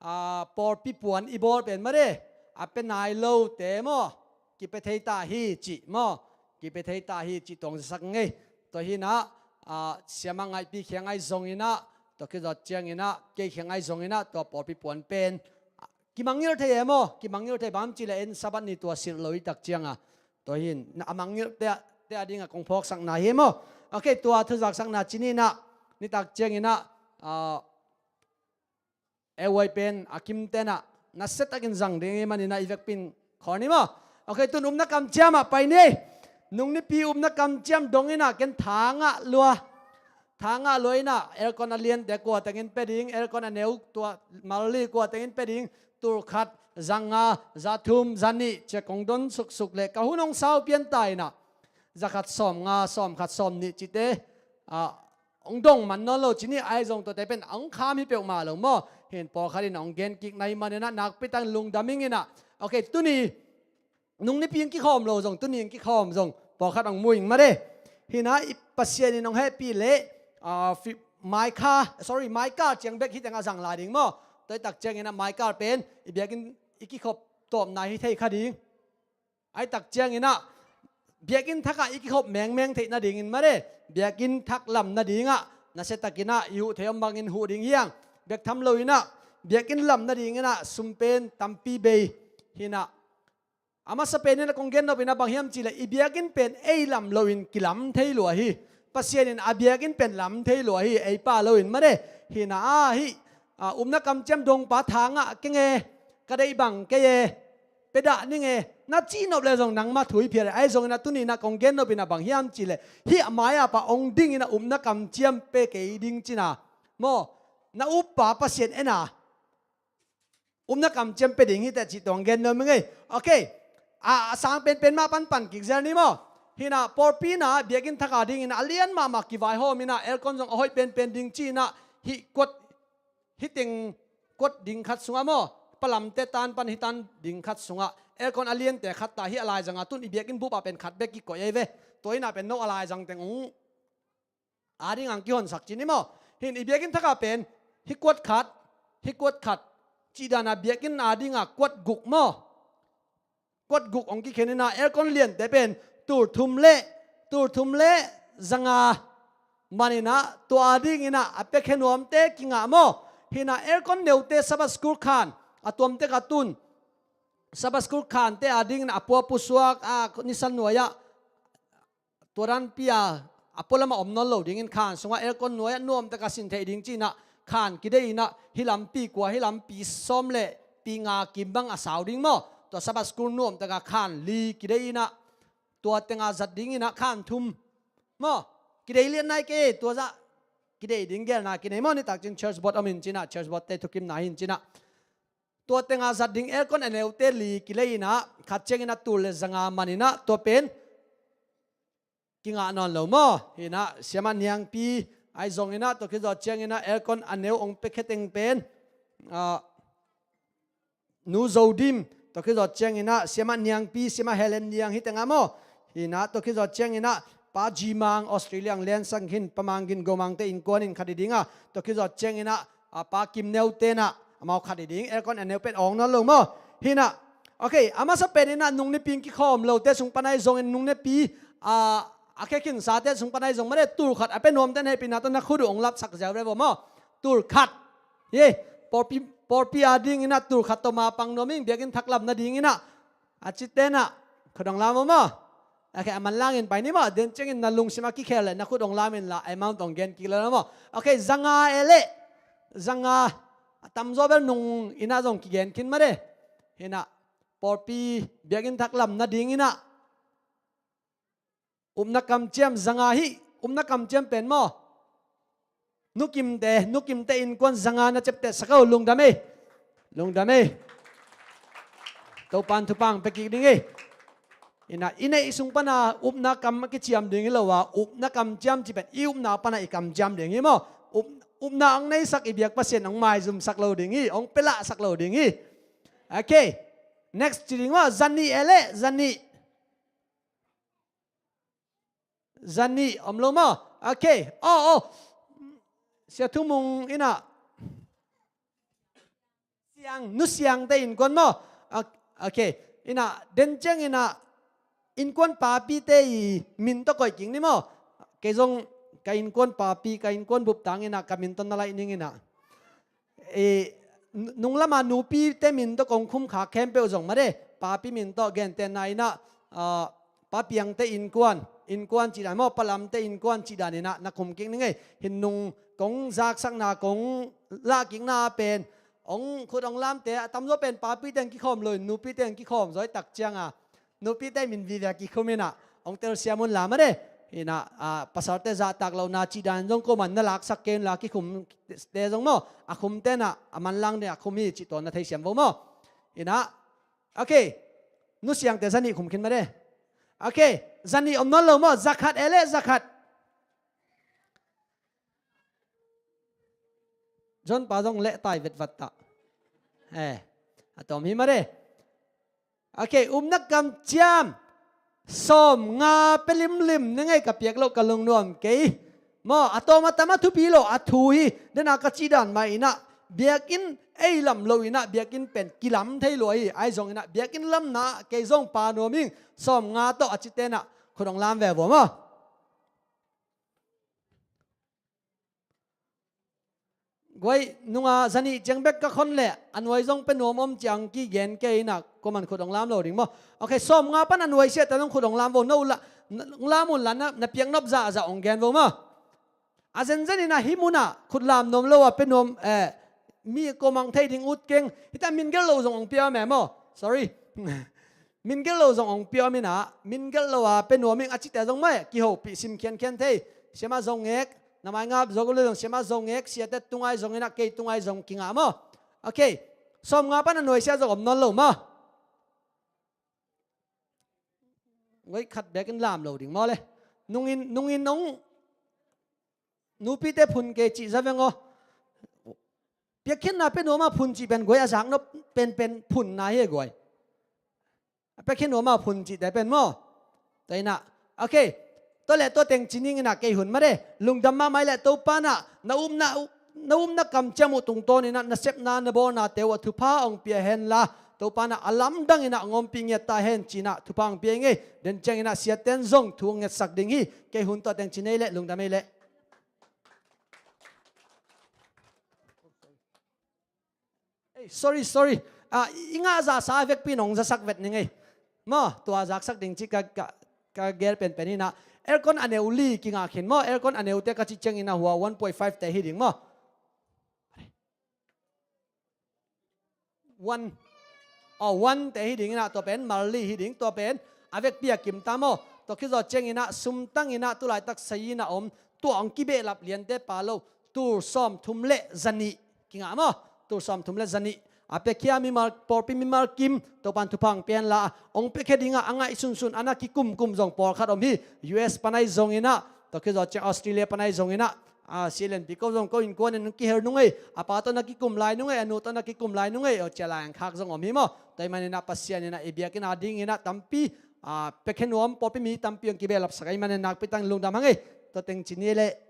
a, pawlpi puan i bawl pen mare a pia nai lote maw? Kipia thei ta hi cih maw? Kipia thei ta hi cih tawng zaksak ngei. Tua hinah, a, siamah ngaihpi khiang ai zonginah tua kizawt cianginah kei khiang ai zonginah tua pawlpi puan pen kimangngilh thei e maw? Kimangngilh thei bang cihleh en Sabbath ni tua silh lo i tak cianga tua hin a mangngilh te a dingah kong phawksakna hi maw? Ok, tua thuzaksakna cininah nitak cianginah, ah, ei pen a kimtenah nasiatakin zang ding hi maninah i vekpin khawl ni maw? Ok, tun upna kamciamah pai ni. Nung nipi upna kamciam donginah ken thangah lua. Thangah lua inah aircon a liante kua tengin pia ding, aircon a neu tua malli kua tengin pia ding, tulkhat, zanga, zathum, zanih cia kong don suksuk le ka hun hong sau pian ta inah zakhat sawmnga, sawmkhat, sawmnih cite, ah, hong dong man nawn lo cini ai zong tuate pen hong kham hi peuhmah lo maw? Hin pawlkhat in hong gen kik nai maninah nakpi takin lungdam inginah. Ok, tuni nung nipi hong kikhawm lo zong, tuni hong kikhawm zong pawlkhat hong mu ing mare. Hinah i Pasian in hong hehpih leh, ah, Maikha, sorry, Maikal ciang bek hi tengah zang lai ding maw? Tua i tak cianginah Maikal pen i biakinn i kikhop tawpna hi thei kha ding. Ai tak cianginah biakinn thakah i kikhop mengmeng theih nadingin mare biakinn thak lam nadingah nasiatakinah i huh thei om bangin huh ding hiang. Bek tham loinah biakinn lam nadinginah sum pen tampi bei hinah A masa penin a kong gen nop in a bang hiam cihleh, i biakinn pen ei lam loin kilam thei lua hi. Pasian in a biakinn pen lam thei lua hi, ei pah loin mate. Hi na a, hih a, upna kamciam dongpa tha ngah keng e, ka deih bang kei e, pia dah ning e, na cih nop leh zong nangmah thu hi phial e. Ahi zongin a tuni in a kong gen nop in a bang hiam cihleh, hih a mai-ah pa hong dingin a upna kamciam pia kei ding ci-in a, maw, na uppa Pasian en a, upna kamciam pia ding hi teh cih tawh gen nuam ing ei. Ok. A, a sang penpen mah pan pan kik zel ni maw. Hi na pawlpi in a biakinn thak a dingin a lian mahmah kivaihawm in a, aircon zong a hoih penpen ding ci-in a, hih kuat, hih teng kuat ding khat sungah maw, palamte tan pan hih tan ding khat sungah aircon a liante khat ta, hih a laizang a tun i biakinn bup ah pen khat bek kikoih ei ve. Tua in a pen no a laizang teng ung a ding ang kihonsak ci ni maw. Hin i biakinn thak a pen hih kuat khat, hih kuat khat cih dan a biakinn a ding a kuat guk maw. Kuat guk hong kikhen in a, aircon liante pen tul thum le, tul thum le zanga man in a, tua a dingin a, a piakhia nuamte kingah maw. Hi na aircon neute Sabbath school khan a tuamtek a tun, Sabbath school khante a dingin a pua pusuak a, nisan nuai-ah tua danpi a, a pualam ah om nawn lo dingin khan sungah aircon nuai-ah nuamtak a sin theih ding ci-in a, khan kideih in a, hih lampi kua, hih lampi sawm le pi nga kim bang a sau ding maw. Tua Sabbath school nuamtak a khan li kideih in a, tua teng a zat dingin a khan thum maw. Kideih lian nai kei, tua zah kideih ding gelna kinei maw, nitak cin church board om in ci-in a, church board te thukimna hi in ci-in a. Tua teng a zat ding aircon a neute li kilei in a, khat ciangin a tul le zanga man in a, tua pen kingah nawn lo maw. Hi na Siamah Niangpi, ahi zongin a, tua khit zawh ciangin a aircon a neu hong piakhia teng pen, ah, Nu Zo Dim, tua khit zawh ciangin a Siamah Niangpi, Siamah Helen Niang hih teng a maw. Hi na tua khit zawh ciangin a Pa Ji Mang, Australia hong liansak khin, Pa Mang Gin Go Mangte innkuan in khat hi ding a, tua khit zawh ciangin a, ah, Pa Kim Neu te in a, amau khat hi ding, aircon a neu pen awng nawn lo maw. Hi na, ok, a masa pen in a nung nipi in kikhawm lote sung pan ahi zongin nung nipi, ah, a khia khinsate sung pan ahi zong mate, tul khat a pia nuamte in hehpihna tawh na khut uh hong lapsak ziau ve vo maw. Tul khat. Ye, pawlpi, pawlpi a dingin a tul khat tawh mapang nuam ing, biakinn thak lam nadingin a, a cite in a, khut hong lam vo maw. Ok, a manlang in pai ni maw, den ciangin na lungsim a kikhel leh na khut hong lam inla, amount hong gen kik lel maw. Ok, zanga e leh, zanga, a tamzaw bel nung in a zong kigen khin mate. Hi na, pawlpi biakinn thak lam nadingin a, upna kamciam zanga hi, upna kamciam pen maw. Nu Kimte, Nu Kimte innkuan zanga na ciaptehsak o, lungdam ei. Lungdam ei. Topa'n thupha hong pia kik ding ei. Hi na, i neih sung pan a upna kam a kiciam ding hi lo a, upna kamciam cih pen i upna pan a i kamciam ding hi maw. Up, upna hong neisak i biak Pasian hong maizumsak lo ding hi, hong pialahsak lo ding hi. Ok. Next ci ding maw, zanih e leh, zanih. Zanih om lo maw? Ok. Oh, oh. Sia Thu Mung in a, Siang, Nu Siangte innkuan maw? Ok. In a, den ciangin a, innkuan papite i min tawh koih kik ni maw? Kei zong ka innkuan papi, ka innkuan bup tangin a, ka min tawh na laih ning in a. I, nu, nung lam a nupite min tawh kong khum kha khempeuh zong mate, papi min tawh gentehna in a, ah, Pa Piangte innkuan, innkuan cih dan maw, Pa Lamte innkuan cih dan in a, na khum kik ning ei. Hi nung kong zaksakna, kong lahkikna pen, hong khut hong lamte, a tamzaw pen papite in kikhawm lo in, nupite in kikhawm zaw i tak ciang a, nupite min vive a kikhum in a, hong telsiam un la mate. Hi na, ah, pasalte zahtak lohna cih dan zong ko man na laksak kei un la, kikhumte zong maw, a khumte in a, a manlang ding a khum hi cih tawh na theisiam vo maw. Hi na, ok. Nu Siangte zanih khum khin mate. Ok. Zanih om nawn lo maw, zakhat e leh, zakhat. John pa zong lehtai vetvat ta. Eh, a tawm hi mate. Ok, upna kamciam sawmnga pia limlim ning ei, ka piak loh ka lungnuam kei. Maw, a tawm a tam a thupi lo, a thu hi, den a ka cih dan mah in a, biakinn ei lam lo in a, biakinn pen kilam thei lua hi, ahi zongin a, biakinn lamna kei zong pha nuam ing, sawmnga tawh a cite in a, khut hong lam ve vo maw. Huai nunga zanih ciang bek ka khon leh a nuai zong pia nuam om ciang kigen kei inah, kuaman khut hong lam lo ding maw? Ok, sawmnga pan a nuai siate zong khut hong lam vo, no la, hong lam un la na, na piak nop zahzah hong gen vo maw? A zenzen inah hih munah khut lam nuam lo a pia nuam, eh, mi kuamah hong thei ding ut keng. Hita min gelh lo zong hong pia om e maw? Sorry. Min gelh lo zong hong pia om inah, min gelh lo a pia nuam ing a cite zong maw, kihopih sim khiankhian thei. Siamah Zo Ngek, na mai ngap zo ko le zong Siamah Zo Ngek, siate tungai zong inah kei tungai zong kingah maw? Ok. Sawmnga pan a nuai sia zong om nawn lo maw? Guai khat bekin lam lo ding maw le? Nungin, nungin nong nupite phun kei cih za veng aw. Piakkhiatna pia nuam a phun cih pen guai a zak nop penpen phunna hi guai. A piakkhiat nuam a phun cihte pen maw? Tua inah. Ok. Tua le tua teng ci ning inah kei hun mah de. Lungdam mahmah le Topa inah na upna, na upna kamciam uh tungtawn inah na sepna na bawlnate uh a thupha hong pia hen la, Topa inah a lamdang inah hong ompih ngiat ta hen ci inah thupha hong pia ing ei. Den ciang inah siaten zong thu hong ngetsak ding hi. Kei hun tua teng ci nei le, lungdam ei le. Ei, sorry, sorry. Ah, i ngah zahsa a vekpi in hong zasak vet ning ei. Maw, tua zaksak ding ci ka, ka, ka gel penpen inah. Aircon a neu li kingah khin maw? Aircon a neute ka cih ciang inah hua one point five te hi ding maw? One. Aw, one te hi ding inah, tua pen mal li hi ding, tua pen a vekpi a kim ta maw? Tua khit zawh ciang inah sumtang inah tulaitak sai inah om, tua hong kibehlap liante pha lo, tul sawmthum le zanih kingah maw? Tul sawmthum le zanih. A piakhia mimal, pawlpi mimal kim, Topan thupha hong pia hen la, hong piakhia dingah a ngaihsunsun a na kikumkum zong pawlkhat om hi. U S pan ahi zong inah, tua khit zawh ciang Australia pan ahi zong inah, ah, sialen pi ko zong ko innkuan in hong kihel nung ei, a pa tawh na kikum lai nung ei, a nu tawh na kikum lai nung ei, aw cia lai hong khak zong om hi maw? Tua ahih man inah Pasian inah i biakinn a ding inah tampi, ah, piakhia nuam pawlpi mi tampi hong kibehlapsak ahih man inah nakpi tak lungdam hang ei. Tua teng ci ni le.